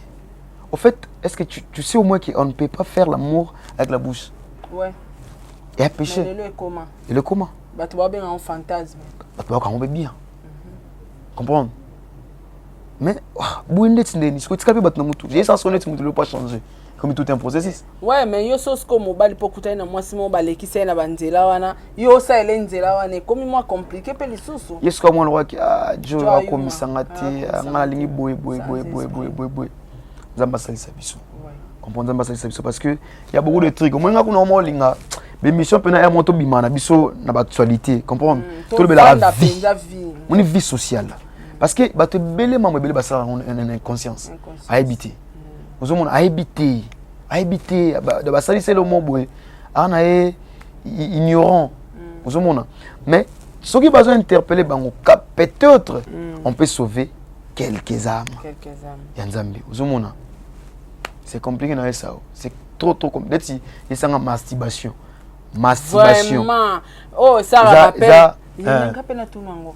Au fait, est-ce que tu sais au moins qu'on ne peut pas faire l'amour avec la bouche? Ouais. Et un péché. Lelo ekoma. Et le comment? Bato babenga fantasme. Bato bayoka yango mpe bien comprendre, mais boye ndeti ndeni sikoyo tika mpe bato na mutu jesa so neti mutu lelo pas changer comme tout un processus. Ouais, mais yo so sikoyo mobali mpo okutani na mwasi moko balekisa ye na banzela wana, yo osalela nzela wana ekomi mwa compliqué mpe lisusu. Ye sikoyo mwana waki ah jo akomisanga te, nga nalingi boye boye boye boye boye boye boye. Nzambe asalisa biso comprendre, Nzambe asalisa biso, parce que y a beaucoup de trucs. Omoi nga kuna oma olinga bémission mpena ya mo tobima na biso na baactualité, comprendre, tolobelaka vie, moni vie sociale, parce que bato ebele mambo ebele basalaka na inconscience, ayebi te. Ozomona ayebi te, ayebi te, basalisi elo mo boye aa na ye ignorant. Ozomona, mais soki bazo interpeller bango, peut-être on peut sauver quelques âmes ya Nzambe. Ozomona c'est compliqué na ye, sao c'est trop trop neti esanga masturbation, masturbation. Vraiment, oh, ça rappelle nga mpe natuna yango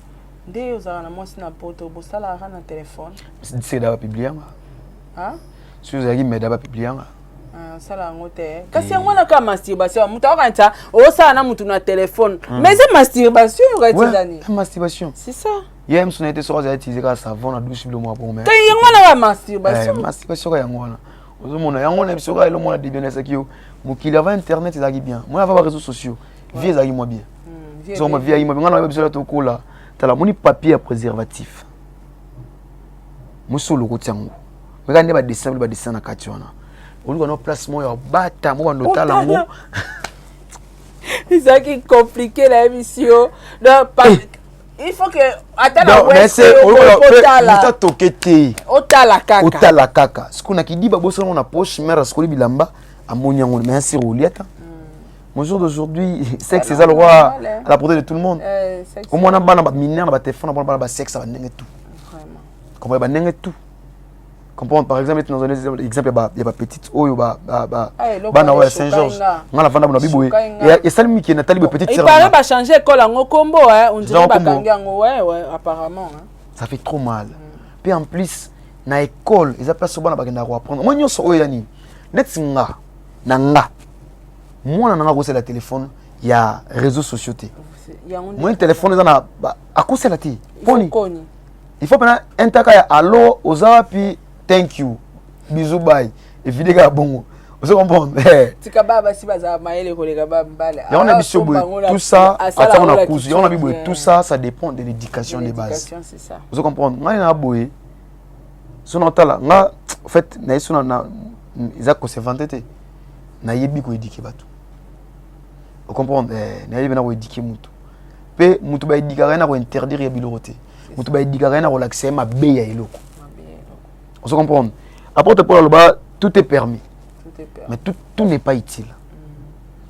nde ozalaka na mwasi na poto, bosalaka na telefone? Seda bapublier yanga. Soki ozalaki meda bapublier yanga. Osala yango te, kasi yango wana kaka masturbation. Moto akokanisa osala na motu na telefone, mais eza masturbation. Okatizani. Masturbation. C'est ça. Ye mosu na ye te soki azali utiliser kaka savon na douche, bilo mwa bongo, mais Te, yango wana ba masturbation. Eh, masturbation kaka yango wana. Ozomona yango na biso kaka elomona na début nasaki yo mokili avant internet ezalaki bien, moi avant ba réseaux sociaux, vie ezalaki mwa bien. Vie Ozomona, vie ezalaki mwa bien. Nga na biso ya tokola, tala, moni papier ya préservatif, mosi olokoti yango meka nde badessin, bilo badessin na kati wana, oluka no place moko ya bata mo bando otala yango. Ezalaki compliqué, nayebisi yo. Donc il faut que ata na Donc, mais c'est otala. Moto atoke te. Otala kaka. Otala kaka. Sikoyo nakidi babosana ngo na poche mare, asikoli bilamba, amoni yango, mais asiri olia ta. Mon jour d'aujourd'hui, sexe eza le roi normal, hein. à la portée de tout le monde. Sexe. Omona bana bamineur na batelefone, bona bana basexe ya bandenge tout. Vraiment. Comprendre, bandenge tout, comprendre. Par exemple, dans un exemple ya bapetite oyo Ah, eloko bana oyo ya wana Saint Georges, eshokai nga. nga navanda bona biboye. Eshokai nga. Esali mike, natali boye petite Il sœur paraît na nga. bachange école yango kombo, hein, on dirait Eza kombo. bakangi yango, ouais, apparemment, hein. Ça fait trop mal. Puis en plus na école eza place oyo bana bakendaka koapprendre moi nyonso oyo ya nini. Neti nga na nga, mwana na nga akosala telefone ya réseaux sociaux te. Yango nde- Moi telefone eza na akosala te. Il faut Poni koni. Il faut mpena intaka ya allo, oza wapi, thank you, bisou, bye, evide kaka bongo. Ozo comprendre? Eh. Tika bana basi bazala mayele koleka ba mibale. Yango na biso boye, tout ça atiango na kuzu. Yango na bi boye, tout ça, ça dépend de l'éducation de base. L'éducation, c'est ça. Ozo comprendre? Ngai na boye so na otala nga, en fait naye so na eza kosevante te, nayebi koéduquer bato. Ocomprendre? Eh, nayebi na koéduquer motu, mpe motu baéduquaka ye na kointerdire ye biloko te, motu baéduquaka ye na kolakisa ye mabe ya eloko. Ozo comprendre? Apôtre Paul aloba: tout est permis, Tout est permis. mais tout, tout n'est pas utile.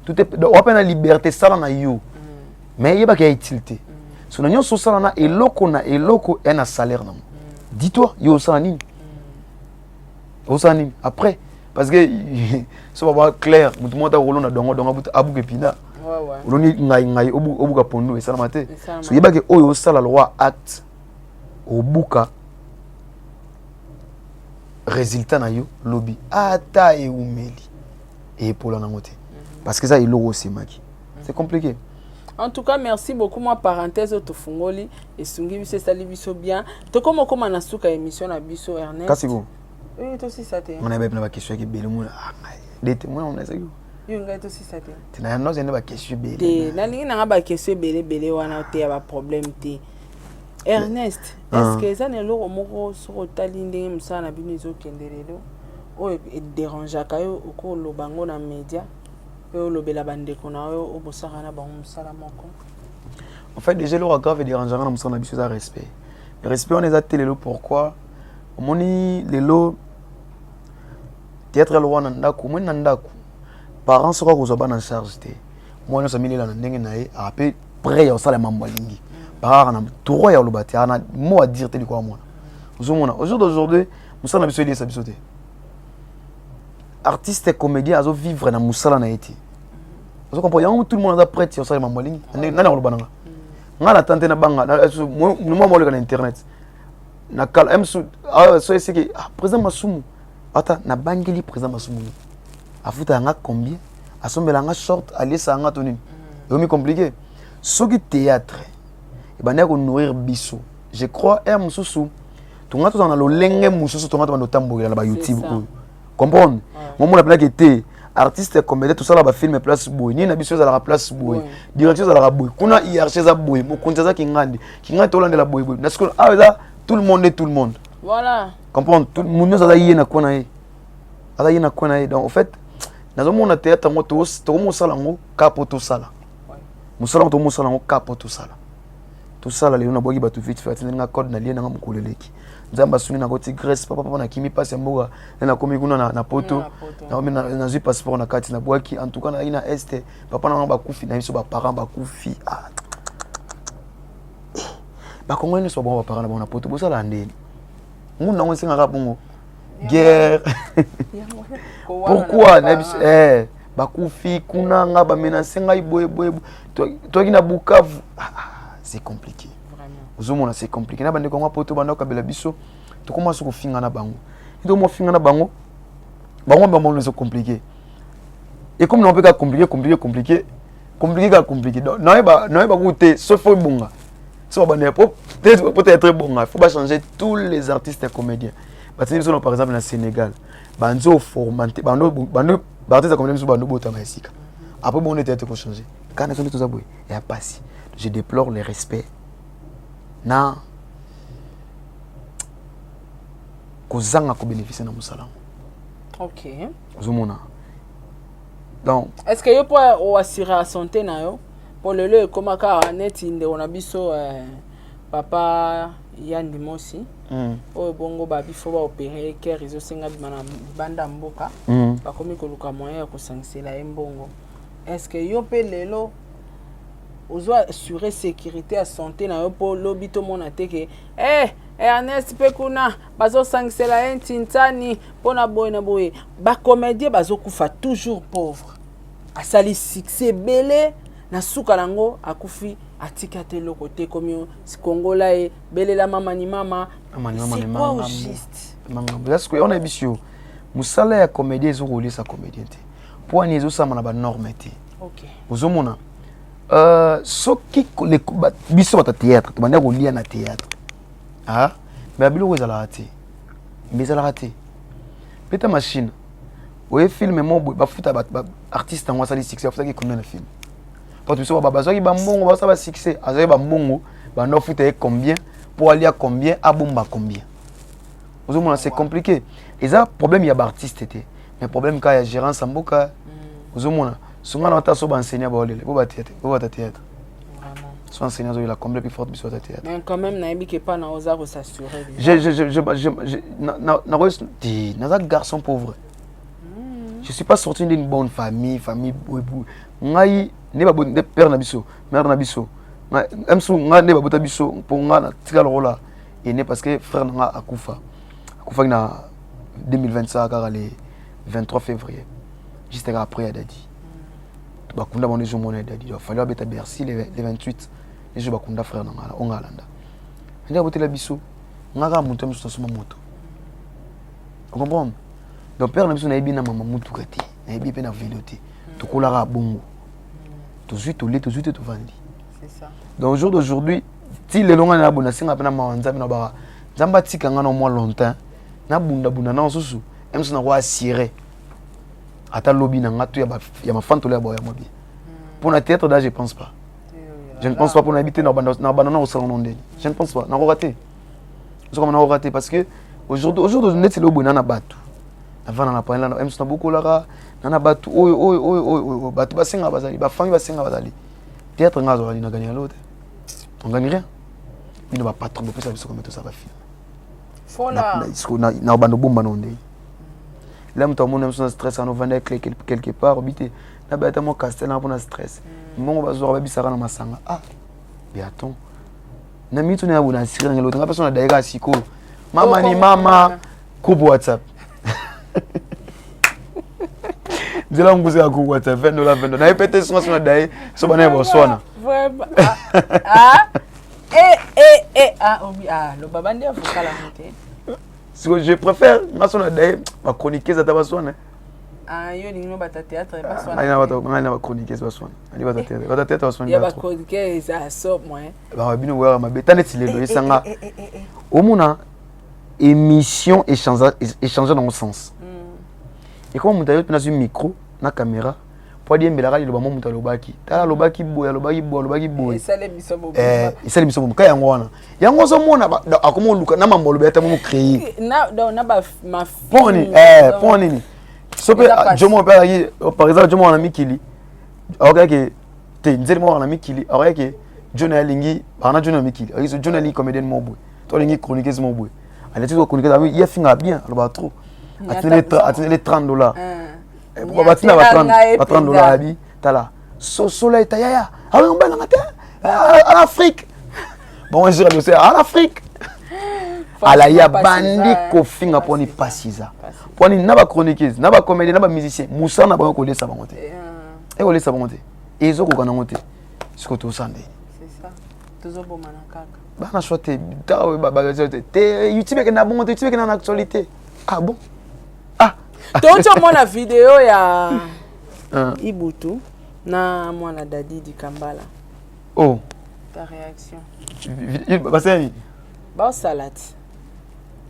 Tout est, donc wape na liberté, sala na yo, mais yebaka ya utile te. So na nyonso osala na eloko, na eloko ya na salaire nango. Dis-toi, yo osala nini, osala nini après? Parce que so baba clair, motu moko ata kolonda dongo dongo abuka epina. Oloni ngai ngai obuka pondu, esalama te. Esalama. So yebaki oyo osala lokwa acte, obuka résultat na yo lobi, ata eumeli, eyepola nango te, parce que eza eloko osemaki. C'est compliqué. En tout cas, merci beaucoup. Moi, parenthèse oyo tofungoli esungi biso, esali biso bien. Tokóma okóma na suka ya émission na biso, Ernest. Kasi bo Oyo tosisa te. Ngana yebi na baquestion yaki ebele, mona dete mona mona ezaki. Yo ngai tosisa te. Te, na yango ozali na baquestion ebele. Te, nalingi nanga baquestion ebele ebele wana te, ya baproblème te. Ernest, Ah. est ce que eza na eloko moko, soki otali ndenge mosala na bino ezokende lelo oyo, edérangeaka yo, okoloba yango na média mpe olobela bandeko na yo oyo bosaka na bango mosala moko? En fait, déjà eloko ya grave edérangeanga na mosala na biso eza respect. Respect wana eza te lelo. Pourquoi? Omoni lelo théâtre elo wana, ndako, omoni na ndako, parent soki akozwa bana en charge te, mwana nyonso amilela na ndenge na ye, aka mpe prêt ya kosala mambo alingi. Parent na droit ya koloba te, aka na mot à dire te likolo ya mwana. Ozomona, au jour d'aujourd'hui, mosala na biso eliesa biso te. Artiste comédien azovivre na mosala na ye te. Ozo comprendre? Yango tout le monde aza prêt ya kosala mambo alingi. Nani akoloba nanga? Nga na tante na banga mwa moleka na internet na kala msu so esiki, ah, président Masumu, ata nabangeli président Masumu nini, afuta yanga combien, asombela yanga short, aliesa yanga to nini. Ekomi compliqué. Soki théâtre ebandaki konourrir biso, je crois aire mosusu tonga tozala na lolenge mosusu, tonga tobanda otambolela na bayoutube ça. Oyo comprendre, momona mpenaki te artiste comédien tosala bafilm place boye, nini na biso ezalaka place boye, direction ezalaka boye, kuna hiérarchie eza boye, mokonzi aza kingandi kingandi, tolandela boye boye. Na sikoyo awa eza tout le monde et tout le monde. Comprendre, tout monde nyonso aza ye na coin na ye, aza ye na coin na ye. Donc en fait nazomona théâtre yango tokomosala yango ka po tosala mosala yango, tokomosala yango ka po tosala tosala. Lelo nabwaki bato vite fait, atindeli nga code na lie nanga mokolo eleki. Nzambe asungi, nakoti Grèce, papa papa, nakimi mpasi ya mboka nde nakomi kuna na poto. Na poto. Nakomi nazwi passeport na kati, nabwaki. En tout cas nazalaki na este, papa nanga bakufi na biso, baparent bakufi. Ah. Bakongoli nyonso babongo baparent na bango na poto, bosala ndeni ngunda yango esengaka bongo guerre. Pourquoi na biso, eh, bakufi kuna, nga bamenace ngai boye boye boye. Toyaki na Bukavu. Ah, ah, c'est compliqué. Ozomona, c'est compliqué na bandeko yango poto banda kokabela biso, tokoma so kofinga na bango, tokoma kofinga na bango, bango bango eza compliqué. Ekomi nango mpe kaka compliqué, compliqué, compliqué, compliqué, kaka compliqué. Donc nayeba kuku te, soki fo ebonga so babandela po Po théâtre ebonga, faut bachanger tous les artistes comédiens. Batindi biso par exemple na Sénégal, banzo oformate bando bando baartiste ya comédien biso bando botama esika. Après bongo nde théâtre ekochange. Kaka na biso nde toza boye, ya pasi. Je déplore le respect na kozanga kobénéficie na mosala yango. Ozomona, donc Est ce que yo mpo oassure santé na yo, mpo lelo ekóma kaka neti ndeko na biso papa Yandi Mosi, oyo bongo babi fo baopérer cœur, ezosenga bima na libanda ya mboka, bakomi koluka moyen ya kosangisela ye mbongo. Est ce que yo mpe lelo ozo assurer sécurité ya santé na yo, mpo lobi tomona te ke Ernest mpe kuna bazosangisela ye ntintani mpo na boye na boye? Bacomédien bazokufa toujours pauvre. Asali succès ebele, na suka nango akufi, atika te eloko te. Komi kongola ye belela mama ni mama. C'est quoi au juste? Makambo eza sikoyo wana, yebisi yo, mosala ya comédien ezokolesa comédien te, mpo wani ezosalama na banorme te. Ozomona, soki biso bato ya théâtre tobandi kolia na théâtre, ah, mais biloko ezalaka te, mbe ezalaka te. Beta machine oye film mo boye, bafuta artiste yango asali succès, bafutaki combien na film? Bato biso bazwaki bambongo, basala basuccès, azwaki bambongo, bando afuta ye combien mpo alia combien, abomba combien? Ozomona, c'est compliqué. Eza problème ya baartiste te, mais problème kaka ya gérance ya mboka. Ozomona, songa na ata so baenseignant baolela po bathéâtre, po bata théâtre, so enseignant azoyela combien, plus forte biso bata théâtre. Mais quand même nayebi ke pa na oza kosassurer. Je naza garçon pauvre, je suis pas sorti d'une bonne famille. Famille ngai nde père na biso, mère na biso, msu ngai nde babota biso, mpo ngai natika lokola aîné, parce que frère na nga akufa, akufaki na 2025 kaka le 23 février, juste kaka après ya Dadi. Bakunda bango ezomona ya Dadi, fali babeta Bercy le 28, ezo bakunda frère na ngai onga alanda nde abotela biso. Nga kaka moto ya miso, nasoma moto, ocomprendre? Donc père na biso nayebi na mama mutuka te, nayebi mpe na velo te. Tokolaka bongo, tozwi tolie, tozwi te, tovandi. Donc jour d'aujourd'hui ti lelo ngai nabunda, nasenga mpe na mawa Nzambe na baka Nzambe atika ngai na mwa longtemps, nabundabunda na mosusu mosusu nako assurer ata lobi na nga to ya mafantolo ya baoya mwa bien. Mpo na théâtre da, je pense pas, je ne pense pas, mpo nayebi te na banda na kosala no ndeni. Je ne pense pas nakoka te, ozokama nakoka te, parce que aujourd'hui neti lelo boye na na bato navanda na panela na mosusu, nabokolaka na na bato oyo oyo oyo oyo oyo bato basengaka bazali, bafamille basengaka bazali. Théâtre nga azwaka na gagner lelo te, on gagne rien. Bino bapatron bopesa biso combien tosala bafilm? Na bando bomba no ndenge la moto amona biso na stress ana ovanda quelque part, obi te nabaya ata mwa castel nanga mpona stress. Mbongo bazwaka babisaka na masanga. Ah, beaton na mitu na bona asiri nanga eloko nga mpe so na dayeka sikoyo mama ni mama groupe WhatsApp, nzela nguzi ya groupe WhatsApp, 20 dollars, 20 dollars naye pe te songa so na daye so bana ya boswana. Ah, eh eh eh, ah obi, ah loba bandi avokala te. Siko je préfère nga so na daye bachroniqueuse ata baswana. Ah, yo olingi bata théâtre baswana? Ngai na bachroniqueuse baswana, ali bata théâtre, bata théâtre baswana. Ya bachroniqueuse eza so moyen. Baka bino boyaka mabe ta neti lelo esanga omona émission échange nango sens. Ekoma moto ayo mpe nazwi micro na caméra po adiembelaka liloba mo moto alobaki, tala alobaki boye, alobaki boye, alobaki boye, esali biso bomo ka yango wana. Yango ozomona akoma oluka na mambo alobi ata momo créer mpo nini. So mpe jomo mpe azalaki, par exemple jomo wana mikili akokaki te, nzeli moko na mikili akokaki John alingi bana John ya mikili akaki John alingi comédienne mo boye to alingi chroniqueuse mo boye, alati ko chroniqueuse, ye afingaka bien, alobaka trop, atindeli 30 dollars, batinda ba 30 dollars, abi tala sosola eta yaya aoyobalanga te en Afrique. Bon, un jour alose en Afrique alayi abandi kofinga mponi pasi eza mponi na bachroniqueuse, na bacomédien, na bamusicien, mosala na bango ekolesa bango te, ekolesa bango te, ezokoka nango te. Sikoyo tosala ndeni? Bana choix te te, YouTube ekenda bongo te, YouTube ekenda na actualité. Ah bon, ah. Touti omona video ya Ibutu na mwana Dadi Dikambala. Oh. Ta réaction. Basala nini? Baosala ti.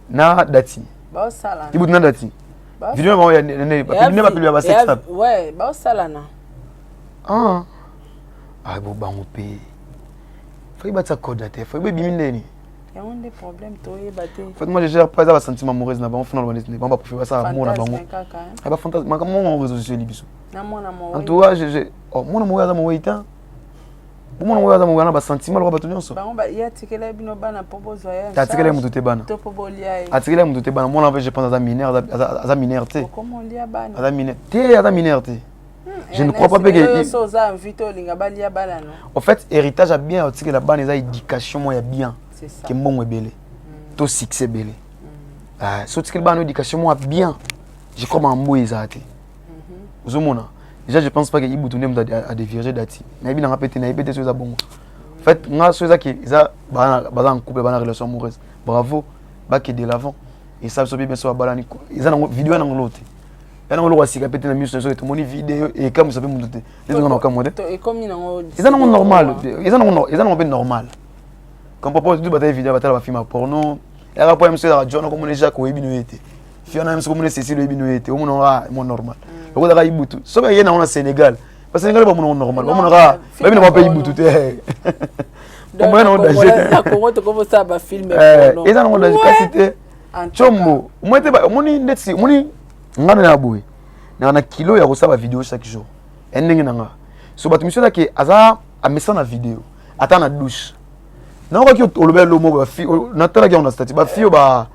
Na dati. Baosala. Ibutu na dati. Video bango ya nene ba publier ba sex tape. Ouais, baosala na. Ah. Ah bo bango pe. Faut batia code na te. Faut bimi ndeni. Yango nde problème toyeba te. En fait moi je gère pas eza ba sentiment amoureuse na bango funa loba neti bango ba préfère basala amour na bango. Ah ba fantasme makambo ngo réseaux sociaux libiso. Na mwana mowei. En tout cas je je oh mwana mowei aza mowei te. Bomona mowei aza mowei na ba sentiment lokola bato nyonso. Bango ba ye atikela bino bana po bozwa ye. Atikela ye moto te bana. To po bolia ye. Atikela ye moto te bana. Mwana je pense aza mineur aza mineur te. Okoma olia bana. Aza mineur te aza mineur te. Je ne crois pas que so oza envie to olinga balia bana no. En fait héritage ya bien otikela bana eza éducation moko ya bien. Ke mbongo ebele. To succès ebele. Ah, so otikeli bana éducation moko ya bien. Je crois mambo ezala te. Ozomona déjà je pense pas que Ibutu nde moto adévierge dati. Nayebi nanga pe te, nayebi te so eza bongo. En fait nga so eza ke eza baza en couple, bana relation amoureuse. Bravo, bake de l'avant. Et ça so bien so babalani. Eza nango vidéo nango lote. Ya nango lokwa sika pe te na miso so tomoni vidéo et comme ça pe moto te. Eza nango kamwa te. Ekomi nango eza nango normal. Eza nango eza nango pe normal. Comme papa tu batala vidéo batala ba film porno. Ya ka po miso ya John komona Jacques oyebi no ete. Fiona miso komona Cécile oyebi no ete. Omona ah mo normal. Lokola ka Ibutu. Soki ye nango na Sénégal. Ba Sénégal ba mona normal. Ba mona ka ba bino ba pe Ibutu te. Omona nango danger. Na Congo tokomosala ba film porno. Eza nango danger kasi te. Chombo, omoni te omoni ndeti omoni nga na boye. Na na kilo ya kosala ba vidéo chaque jour. Ya ndenge na nga. So bato miso ke aza amesa na vidéo ata na douche. Naokaki olobela lo moko ba fille natalaki yango na statut ba fille ba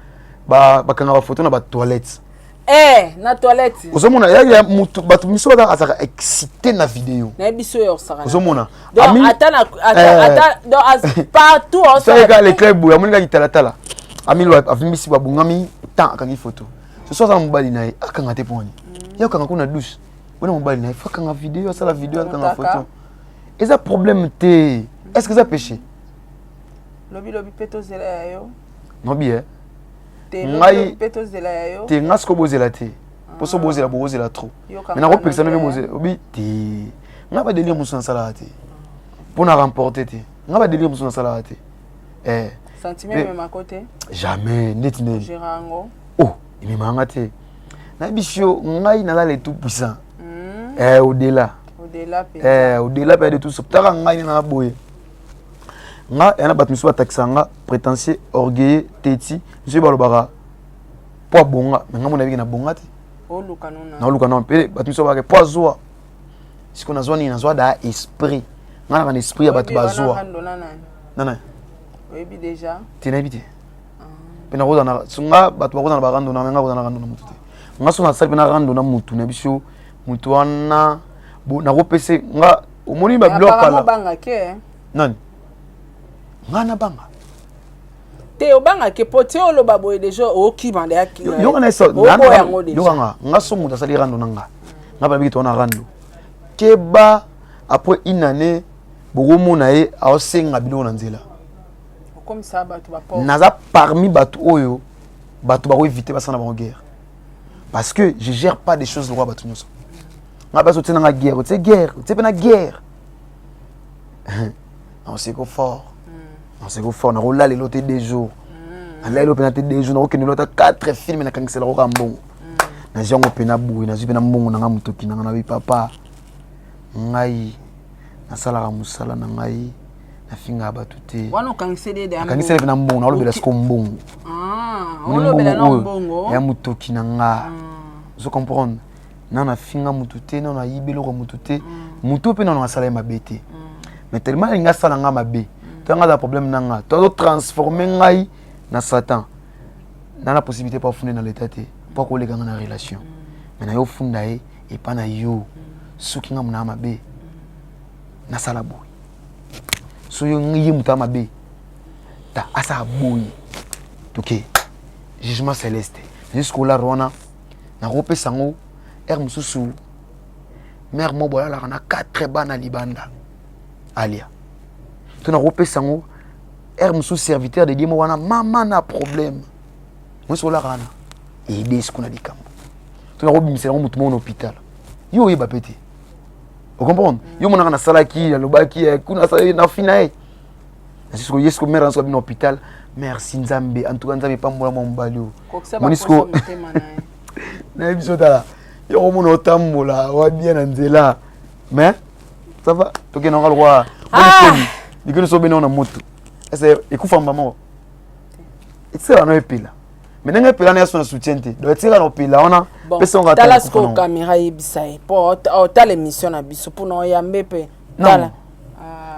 bakanga ba photo na ba toilette. Eh, na toilette. Ozomona ya ya mutu bato miso baza azaka excité na vidéo. Na biso yo osaka. Ozomona. Donc ata na ata ata donc as partout osaka. Saka le club boya moni ka kitala tala. Ami lo avimbisi ba bungami tant akangi photo. Ce soir aza mobali na ye akanga te poni. Ya okanga kuna douche. Bona mobali na ye faut akanga vidéo asala vidéo akanga photo. Eza problème te. Est-ce que ça péché? Lobi lobi pe tozela ya yo. Non bien. Te ngai pe tozela ya yo. Te nga siko bozela te. Poso bozela bozela trop. Mais nakopekisa no mpe bozela obi te. Nga ba délire mosusu nasalaka te. Mpo na remporter te. Nga ba délire mosusu nasalaka te. Eh. Sentiment ememako te? Jamais neti nini. Gérant yango. Oh, ememaka nga te. Nayebisi yo ngai naza le tout puissant. Eh, au-delà. Au-delà pe. Eh, au-delà pe de tout. Taka ngai na boye. Nga yana bato misusu batakisa nga prétentieux, orgueilleux, têtu. Misusu balobaka po abonga, mais nga mona biki na bonga te. Oluka nona. Na oluka nona pe bato misusu balobaka po azwa. Siko nazwa nini? Nazwa da esprit. Nga na esprit ya bato bazwa. Nana. Oyebi déjà. Te nayebi te. Pe nakozala na so nga bato bakozala na barando na nga kozala na rando na motu te. Nga so nasali pe na rando na motu na biso motu wana nakopesa nga omoni ba biloko kala. Banga ke. Nani? Nga na banga. Te obanga ke po te oloba boye déjà okima nde akima. Yoka na eso. Oboya yango déjà. Yoka nga nga so motu asali rando na nga. Nga ba biki to na rando. Keba après une année bokomona ye aosenga biloko na nzela. Okomisa bato ba pauvre. Naza parmi bato oyo bato bako éviter basala bango guerre. Parce que je gère pas des choses lokola bato nyonso. Nga baso tie nanga guerre, otie guerre, otie pe na guerre. Non, c'est ko fort. Non, c'est ko fort. Nakolala lelo te 2 jours. Nalala lelo pena te 2 jours, nakokende lelo ata 4 films nakangisela koka mbongo. Nazwi yango pena boye, nazwi pena mbongo na nga motoki na nga nabi papa. Ngai nasalaka mosala na ngai nafingaka bato te. Wana okangiseli ye deya Nakangiseli pena mbongo, naolobela siko mbongo. Ah, Moni olobela na oyo mbongo. ya motoki na nga. Ozo comprendre? Na nafinga motu te, na nayibi eloko ya motu te. Motu mpe nano asala ye mabe te. Mais tellement alingi asala nga mabe. To nga aza problème na nga. To azo transformer ngai na Satan. Na na possibilité pa funda na l'état te. Po akoleka nga na relation. Mais na yo funda ye epa na yo. Soki nga mona mabe. Nasala boye. So yo ye moto ya mabe. Ta asala boye. Toke. Jugement céleste. Jusqu'au là wana nakopesa yango heure mosusu mère moko bolalaka na 4 bana libanda alia to nakopesa yango heure mosusu serviteur de Dieu moko wana mama na problème mosusu olaka wana aide siko na likambo to nakobimisela yango motu moko na hôpital yo oyeba pe te ocomprendre yo monaka nasalaki nalobaki kuna asalaki na fina ye. Siko ye siko mère na bino hôpital. Merci Nzambe. En tout cas Nzambe pambola mwa mobali oyo. Moni siko nayebi biso tala yo komona otambola wa bien na nzela mais ça va tokende yango lokwa likoni so obeni na moto ese ekufa mbama moko etikala na epela mais ndenge epela na yaso na soutien te donc etikala na opela wana pesa ngo tala sikoyo kamera yebisa ye mpo otala émission na biso mpona oyambe mpe tala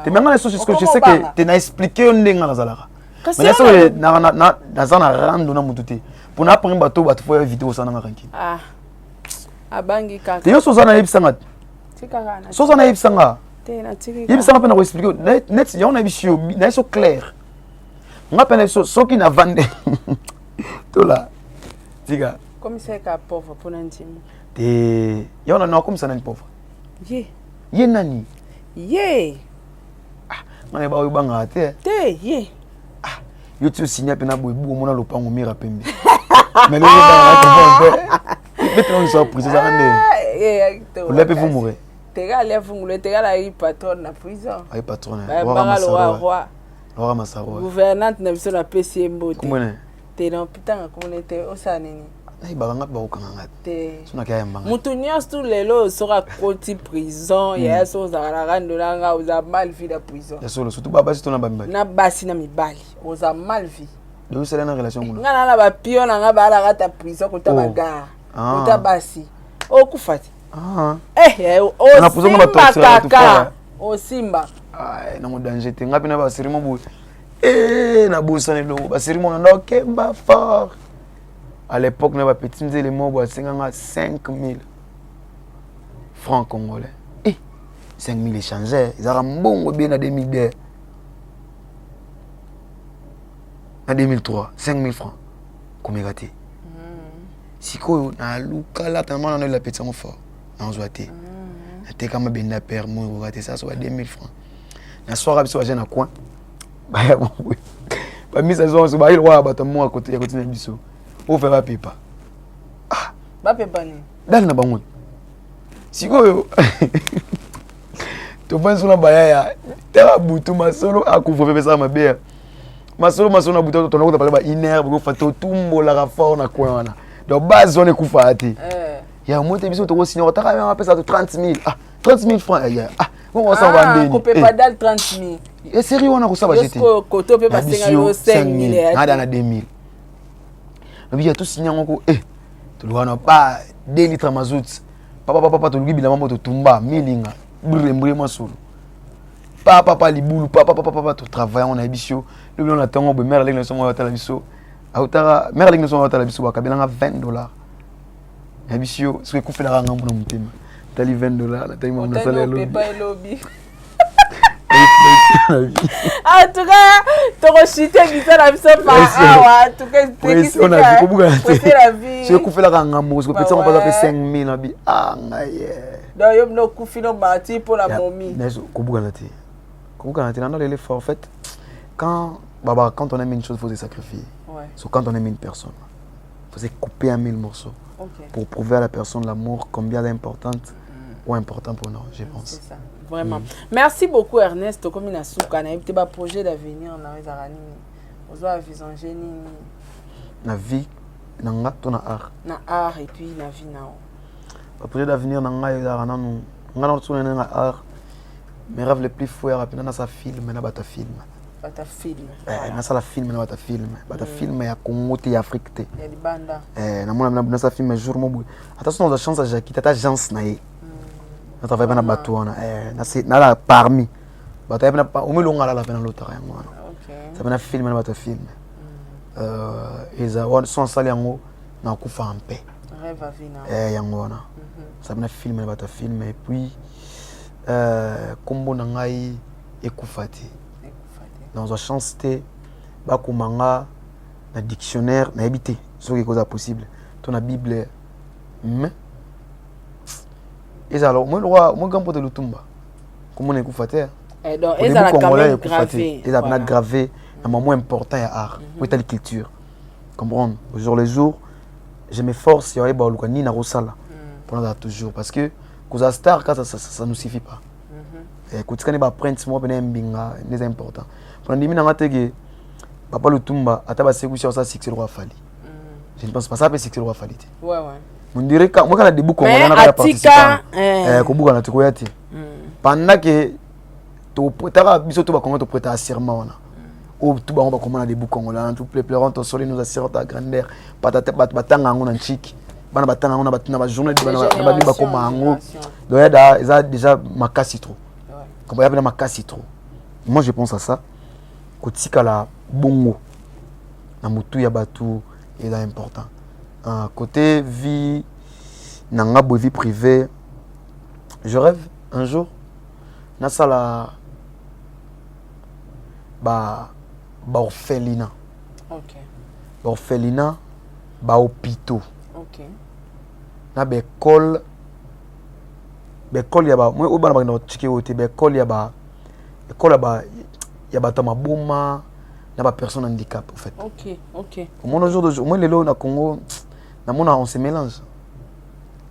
te me nga na so je sais que te na expliquer yo ndenge nga nazalaka mais soki naza na rando na motu te mpo na apres bato bato fo éviter kosala nanga rankine ah, abangi kaka te yo so oza nayebisa nga so oza nayebisa nga yebisa nga mpe na koexplike neti yango nayebisi yo nayebi so claire nga mpe nayebi so soki navande tola tika komisa ye ka pauvre mpo na ndimi te yango nakomisa nani pauvre ye ye nani ye ah nga na ba bangaka te te ye ah yo ti osinya mpe na boye buku omona lopango mira pembe mais lelo bangaka bete na biso prison ezaka nde ah, olia mpe vumure teka alia vungule teka na patronne na prison ayi patronne roi roi masaro gouvernante na biso napesi ye mbote te na pitanga komona te osala nini nayebaka nga mpe bakokanga nga te sonaki ayamba nga moto nyonso tu lelo soki akoti prison hmm. yaya soki ozalaka na rando na nga oza mal vie na prison ya solo surtout basi to na bamibali na basi na mibali oza mal vie donc osala na relation kuna nga na na bapio na nga baalaka ta prison kota oh. bagare ah. kota basi okufa te ah. eh, osimba kaka osimba nango danger te nga mpe na baserimo boye eh, nabosana eloko baserimo na ndokemba fort à l'époque na bapetit nzele moko boye asenga nga 5000 francs congolais eh, 5000 échangeur ezalaka mbongo ebele na 2002 na 2003 5000 francs komeka te mm. sikoyo naluka lata na mwana apeti yango fort nazwa te mm. nateka mabenda père moi ekoka te sasa ba 2000 francs naswaka biso baje na coin baya boye bamisa biso banso bayi lokola bato moko ya kotina biso oyo fe bapepa ah. bapepa nini dale na bango sikoyo tofandi so na bayaya tala butu masolo akufa mpe pesaka mabe ya masolo masolo na butu tona kota pale ba une heure bokofa totumbolaka fort na coin wana donc base wana ekufaka te eh. ya moi te biso tokosinya otaka yanga apesa to 30 000 ah 30 000 francs ya ah bongo osala ah, bandeni kopepa eh. dal 30 000 eseri wana kosala bajete koto mpe basenga yo 5 000 nada na 2000 lobi ya tosinya yango ko eh toluka na ba 2 litres mazout papa papa toluki bilamba mo totumba milinga brr mbre masolo pa papa libulu pa papa papa totravaille yango nayebisi yo lobi na ntongo boye mare aleki na biso moko atala biso autaka mare aleki na biso moko atala biso bakabelanga 20 dollars nayebisi yo soki ekufelaka ngambo na motema natali 20 dollars natali mambo nasala elobi en tout cas tokochite biso na biso pa awa en tout cas soki ekufelaka ngambo soki opesa ngo mpaza mpe 5000 nabi ah ngai ye donc yo bino okufi no marti mpo na momi kobukana te kobukana te nanda lele fort en fait quand baba quand on aime une chose faut se sacrifier ouais. so quand on aime une personne faut se couper en mille morceaux okay. pour prouver à la personne l'amour combien elle est importante mm. ou important pour nous je pense c'est ça vraiment mm. merci beaucoup Ernest tokomi na suka nayebi te ba projet d'avenir na ezalaka nini ozwa envisager nini na vie na nga to na art na art et puis na vie na yo ba projet d'avenir na ngai ezalaka nanu nga na sona na art mes rêves les plus fous eyaka mpena nasala film na bato ya film bato ya film eh, nasala film na bato ya film bato ya mm. film ya congo te ya afrique te ya libanda eh, namona nasala film jour mo boye ata so nazwa chance ya jacki tata agence na ye mm. natravaille mpe na bato wana eh, nala parmi bato ya pena omilonga alala mpe nalotaka yango wana sa pena film na bato ya film mm. euh, eza so nasali yango nakufa mpe yango wana mhm. sa pena film na bato ya film et puis nkombo euh, na ngai ekufa te nazwa chance te bakoma nga na dictionnaire nayebi te soki ekozala possible to na bible mais ezala moi lokwa moi grand pote lutumba komona ekufa te eh, ezala congolais ekufa te ezala mpena grave na moment important ya art po mhm. etali culture comprendre au jour le jour je me force ya oyeba oluka nini nakosala mpona mm. azala toujours parce que kozala star kaka ça, ça, ça, ça nous suffit pas mm. Eh, kotika nde baempreinte moko pene ya mbinga nde eza important. Mpona ndimi na nga te ke papa Lutumba ata basekusi asala succès lokola Fally. Je ne pense pas ça mpe succès lokola Fally te. Mondire moi kaka na debout congolais na kaka participant kobukana te, koya te pendant que topretaka biso to bakongo, topretaka serment wana oyo tu bango bakoma na debout congolais: "Nous pleurons ton soleil, nous assurons ta grandeur." Patata, bato batanga yango na ntiki, bana batanga yango na bajournée na babini, bakoma yango. Donc yada eza déjà makasi trop, comme ya pena makasi trop. Moi, je pense à ça, kotikala bongo na motu ya bato eza important. Côté vie na nga boye, vie privée, je rêve un jour nasala ba baorphelinat, baorphelinat, bahôpitaux na baécole, baécole ya ba oyo bana bakenda kotike oyo te, baécole ya ba école ya bato ya maboma na bapersonne handicap en fait. Omona jour de moi lelo na Congo, namona on se mélange,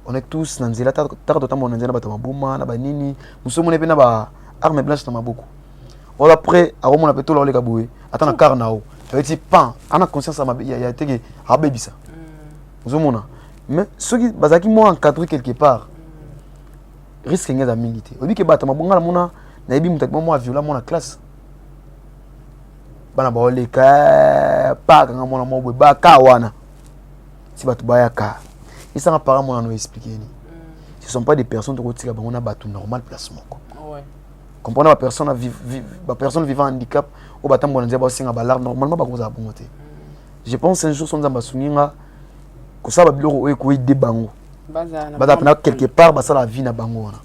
on est tous na nzela, taka totambola na nzela na bato ya maboma na banini mosu, omoni mpe na ba arme blanche na maboko. Oyo après akomona mpe tola oleka boye, ata na car na o ayeti pan ana conscience ya teke abebisa, ozomona. Mais soki bazalaki mwa encadré quelque part, risque nge eza mingi te. Oyebi ke bato mabonga, namona, nayebi moto akima mwa viola mwana classe, bana baoleka pakanga mwana moko boye baka wana si bato bayaka esanga parent mwana no explique ni ce sont pas des personnes tokotika bango na bato normal place moko. Comprendre, bapersonne bapersonne vivant handicap oyo batambola nzela, baosenga balar, normalement bakozala bongo te. Je pense un jour so Nzambe asungi nga kosala babiloko oyo ekoaider bango, bazala mpena quelque part, basala vie na bango wana,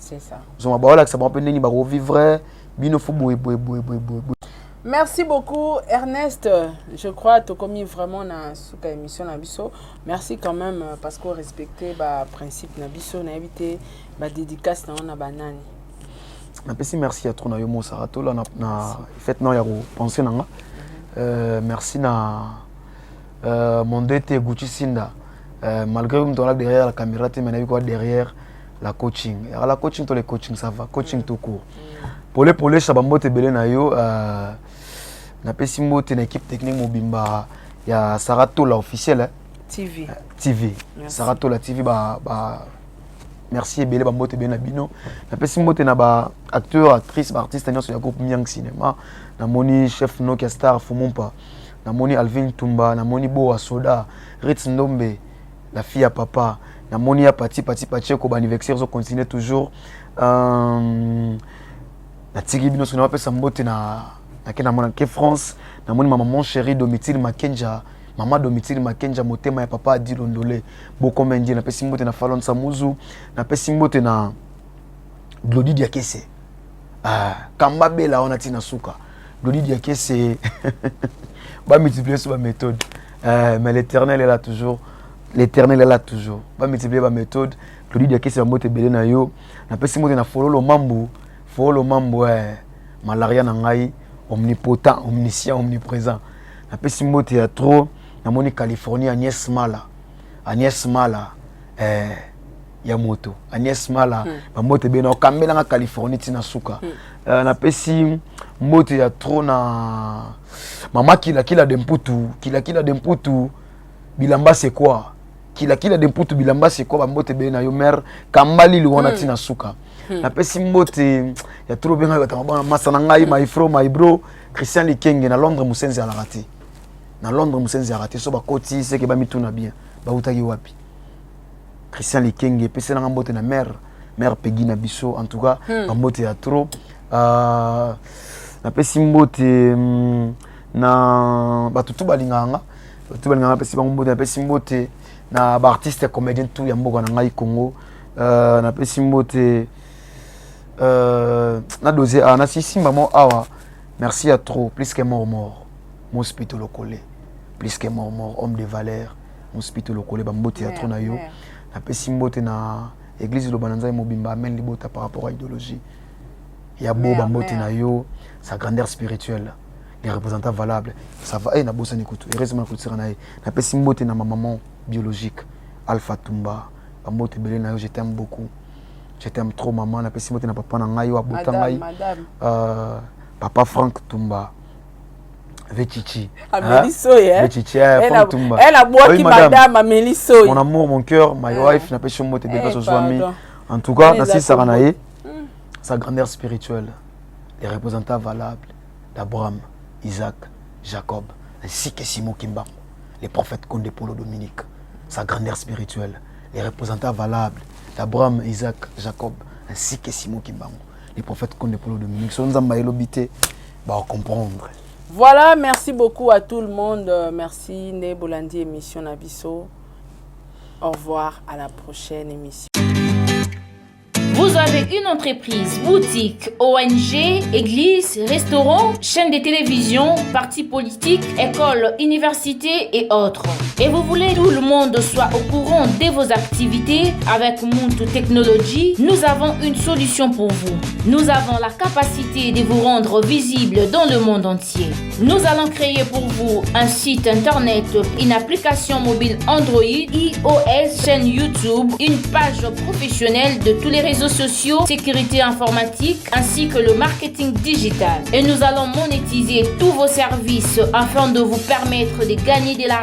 ozoma baolakisa bango mpe ndenge bakovivre bino fo boye boye boye boye boye. Merci beaucoup, Ernest. Je crois que tu vraiment na suka émission na biso. Merci quand même parce qu'on respectait ba principe na biso, na évité ba dédicace na na banani. Napesi merci ya trop na yo mosaka tola na fait na ya kopense na nga. Merci na mon DT Gucci Sinda, malgré moto wana derrière la caméra te, mais nayebi kwa derrière la coaching, yaka la coaching to le coaching, ça va, coaching tout court. Pole pole sa bambote ebele na yo. Napesi mbote na équipe technique mobimba ya Sarah Tola officiel, eh? TV. TV. Sarah Tola TV, ba merci ebele, bambote ebele na bino. Napesi mbote na ba acteur, actrice, baartiste nyonso ya groupe Miang Cinéma. Namoni chef Nokia Star Fumumpa, namoni Alvin Tumba, namoni Boa Soda, Ritz Ndombe, la fille ya papa, namoni ya Pati Pati Pacheco. Baanniversaire ezocontinue toujours. Natiki bino soki napesa mbote na nake, namona ke France, namoni ma maman chérie Domitile Makenja, mama Domitile Makenja, motema ya papa Adi Londole Bokome Ndie. Napesi mbote na Falon Samuzu, napesi mbote na Glodi Diakese. Ah, kamba bela wana ntina suka Glodi Diakese, bamultiplier so baméthode, mais l'Éternel est là toujours, l'Éternel est là toujours. Bamultiplier baméthode. Glodi Diakese, bambote ebele na yo. Napesi mbote na Fololo Mambu, Fololo Mambu, malaria na ngai, omnipotent, omniscient, omniprésent. Napesi mbote ya trop. Namoni Californie, Agnès Mala, Agnès Mala, ya moto Agnès Mala, bambote ebele na okambelanga Californie ntina suka. Napesi mbote ya trop na mama Kilakila de Mputu, Kilakila de Mputu, bilamba c'est quoi, Kilakila de Mputu, bilamba c'est quoi. Bambote ebele na yo, mare Kambalili wana ntina suka. Napesi mbote ya trop, obengai bato mabana masa na ngai, my fro, my bro Christian Likenge na Londres. Mosenzi alaka te na Londres, mosenzi alaka te. So bakoti seke bamituna bien bautaki wapi. Christian Likenge, epeselanga mbote na mare Pegi na biso. En tout cas, bambote ya trop. Napesi mbote na bato tu balingaka nga, bato tu balingaka, napesi bango mbote. Napesi mbote na baartiste comédien tout ya mboka na ngai Congo. Napesi mbote na dose awa nasisimba mo awa. Merci ya trop, plus que mort mort Mospito Lokole, plus que mort mort, homme de valeur Mospito Lokole, bambote ya trop na yo. Napesi mbote na église Loba na Nzambe mobimba, amen libota, par rapport à idéologie ya bo, bambote na yo, sa grandeur spirituelle, les représentants valables, ça va. Nabosani kutu, heureusement nakotisaka na ye. Napesi mbote na ma maman biologique Alpha Tumba, bambote ebele na yo, je t'aime beaucoup. Je t'aime trop, maman. Napesi mbote na papa na ngai oyo abota ngai, papa Frank Tumba Vechichi. Ameli soyi, eh? Vechichi, eh, Frank Tumba. Elle abwaki madame, ameli soyi. Mon amour, mon cœur, my wife, napesi mbote ebele place ozwami. En tout cas, nasilisaka na ye, sa grandeur spirituelle, les représentants valables d'Abraham, Isaac, Jacob, ainsi que Simon Kimbangu, les prophètes Condé Polo Dominique, sa grandeur spirituelle, les représentants valables d'Abraham, Isaac, Jacob, ainsi que Simon Kimbangu, les prophètes Condé Polo Dominique. So Nzambe elobi te, comprendre. Voilà, merci beaucoup à tout le monde. Merci nde bolandi émission na biso. Au revoir, à la prochaine émission. Vous avez une entreprise, boutique, ONG, église, restaurant, chaîne de télévision, parti politique, école, université et autres. Et vous voulez que tout le monde soit au courant de vos activités? Avec Muntu Technology, nous avons une solution pour vous. Nous avons la capacité de vous rendre visible dans le monde entier. Nous allons créer pour vous un site internet, une application mobile Android, iOS, chaîne YouTube, une page professionnelle de tous les réseaux sociaux, sécurité informatique ainsi que le marketing digital. Et nous allons monétiser tous vos services afin de vous permettre de gagner de l'argent.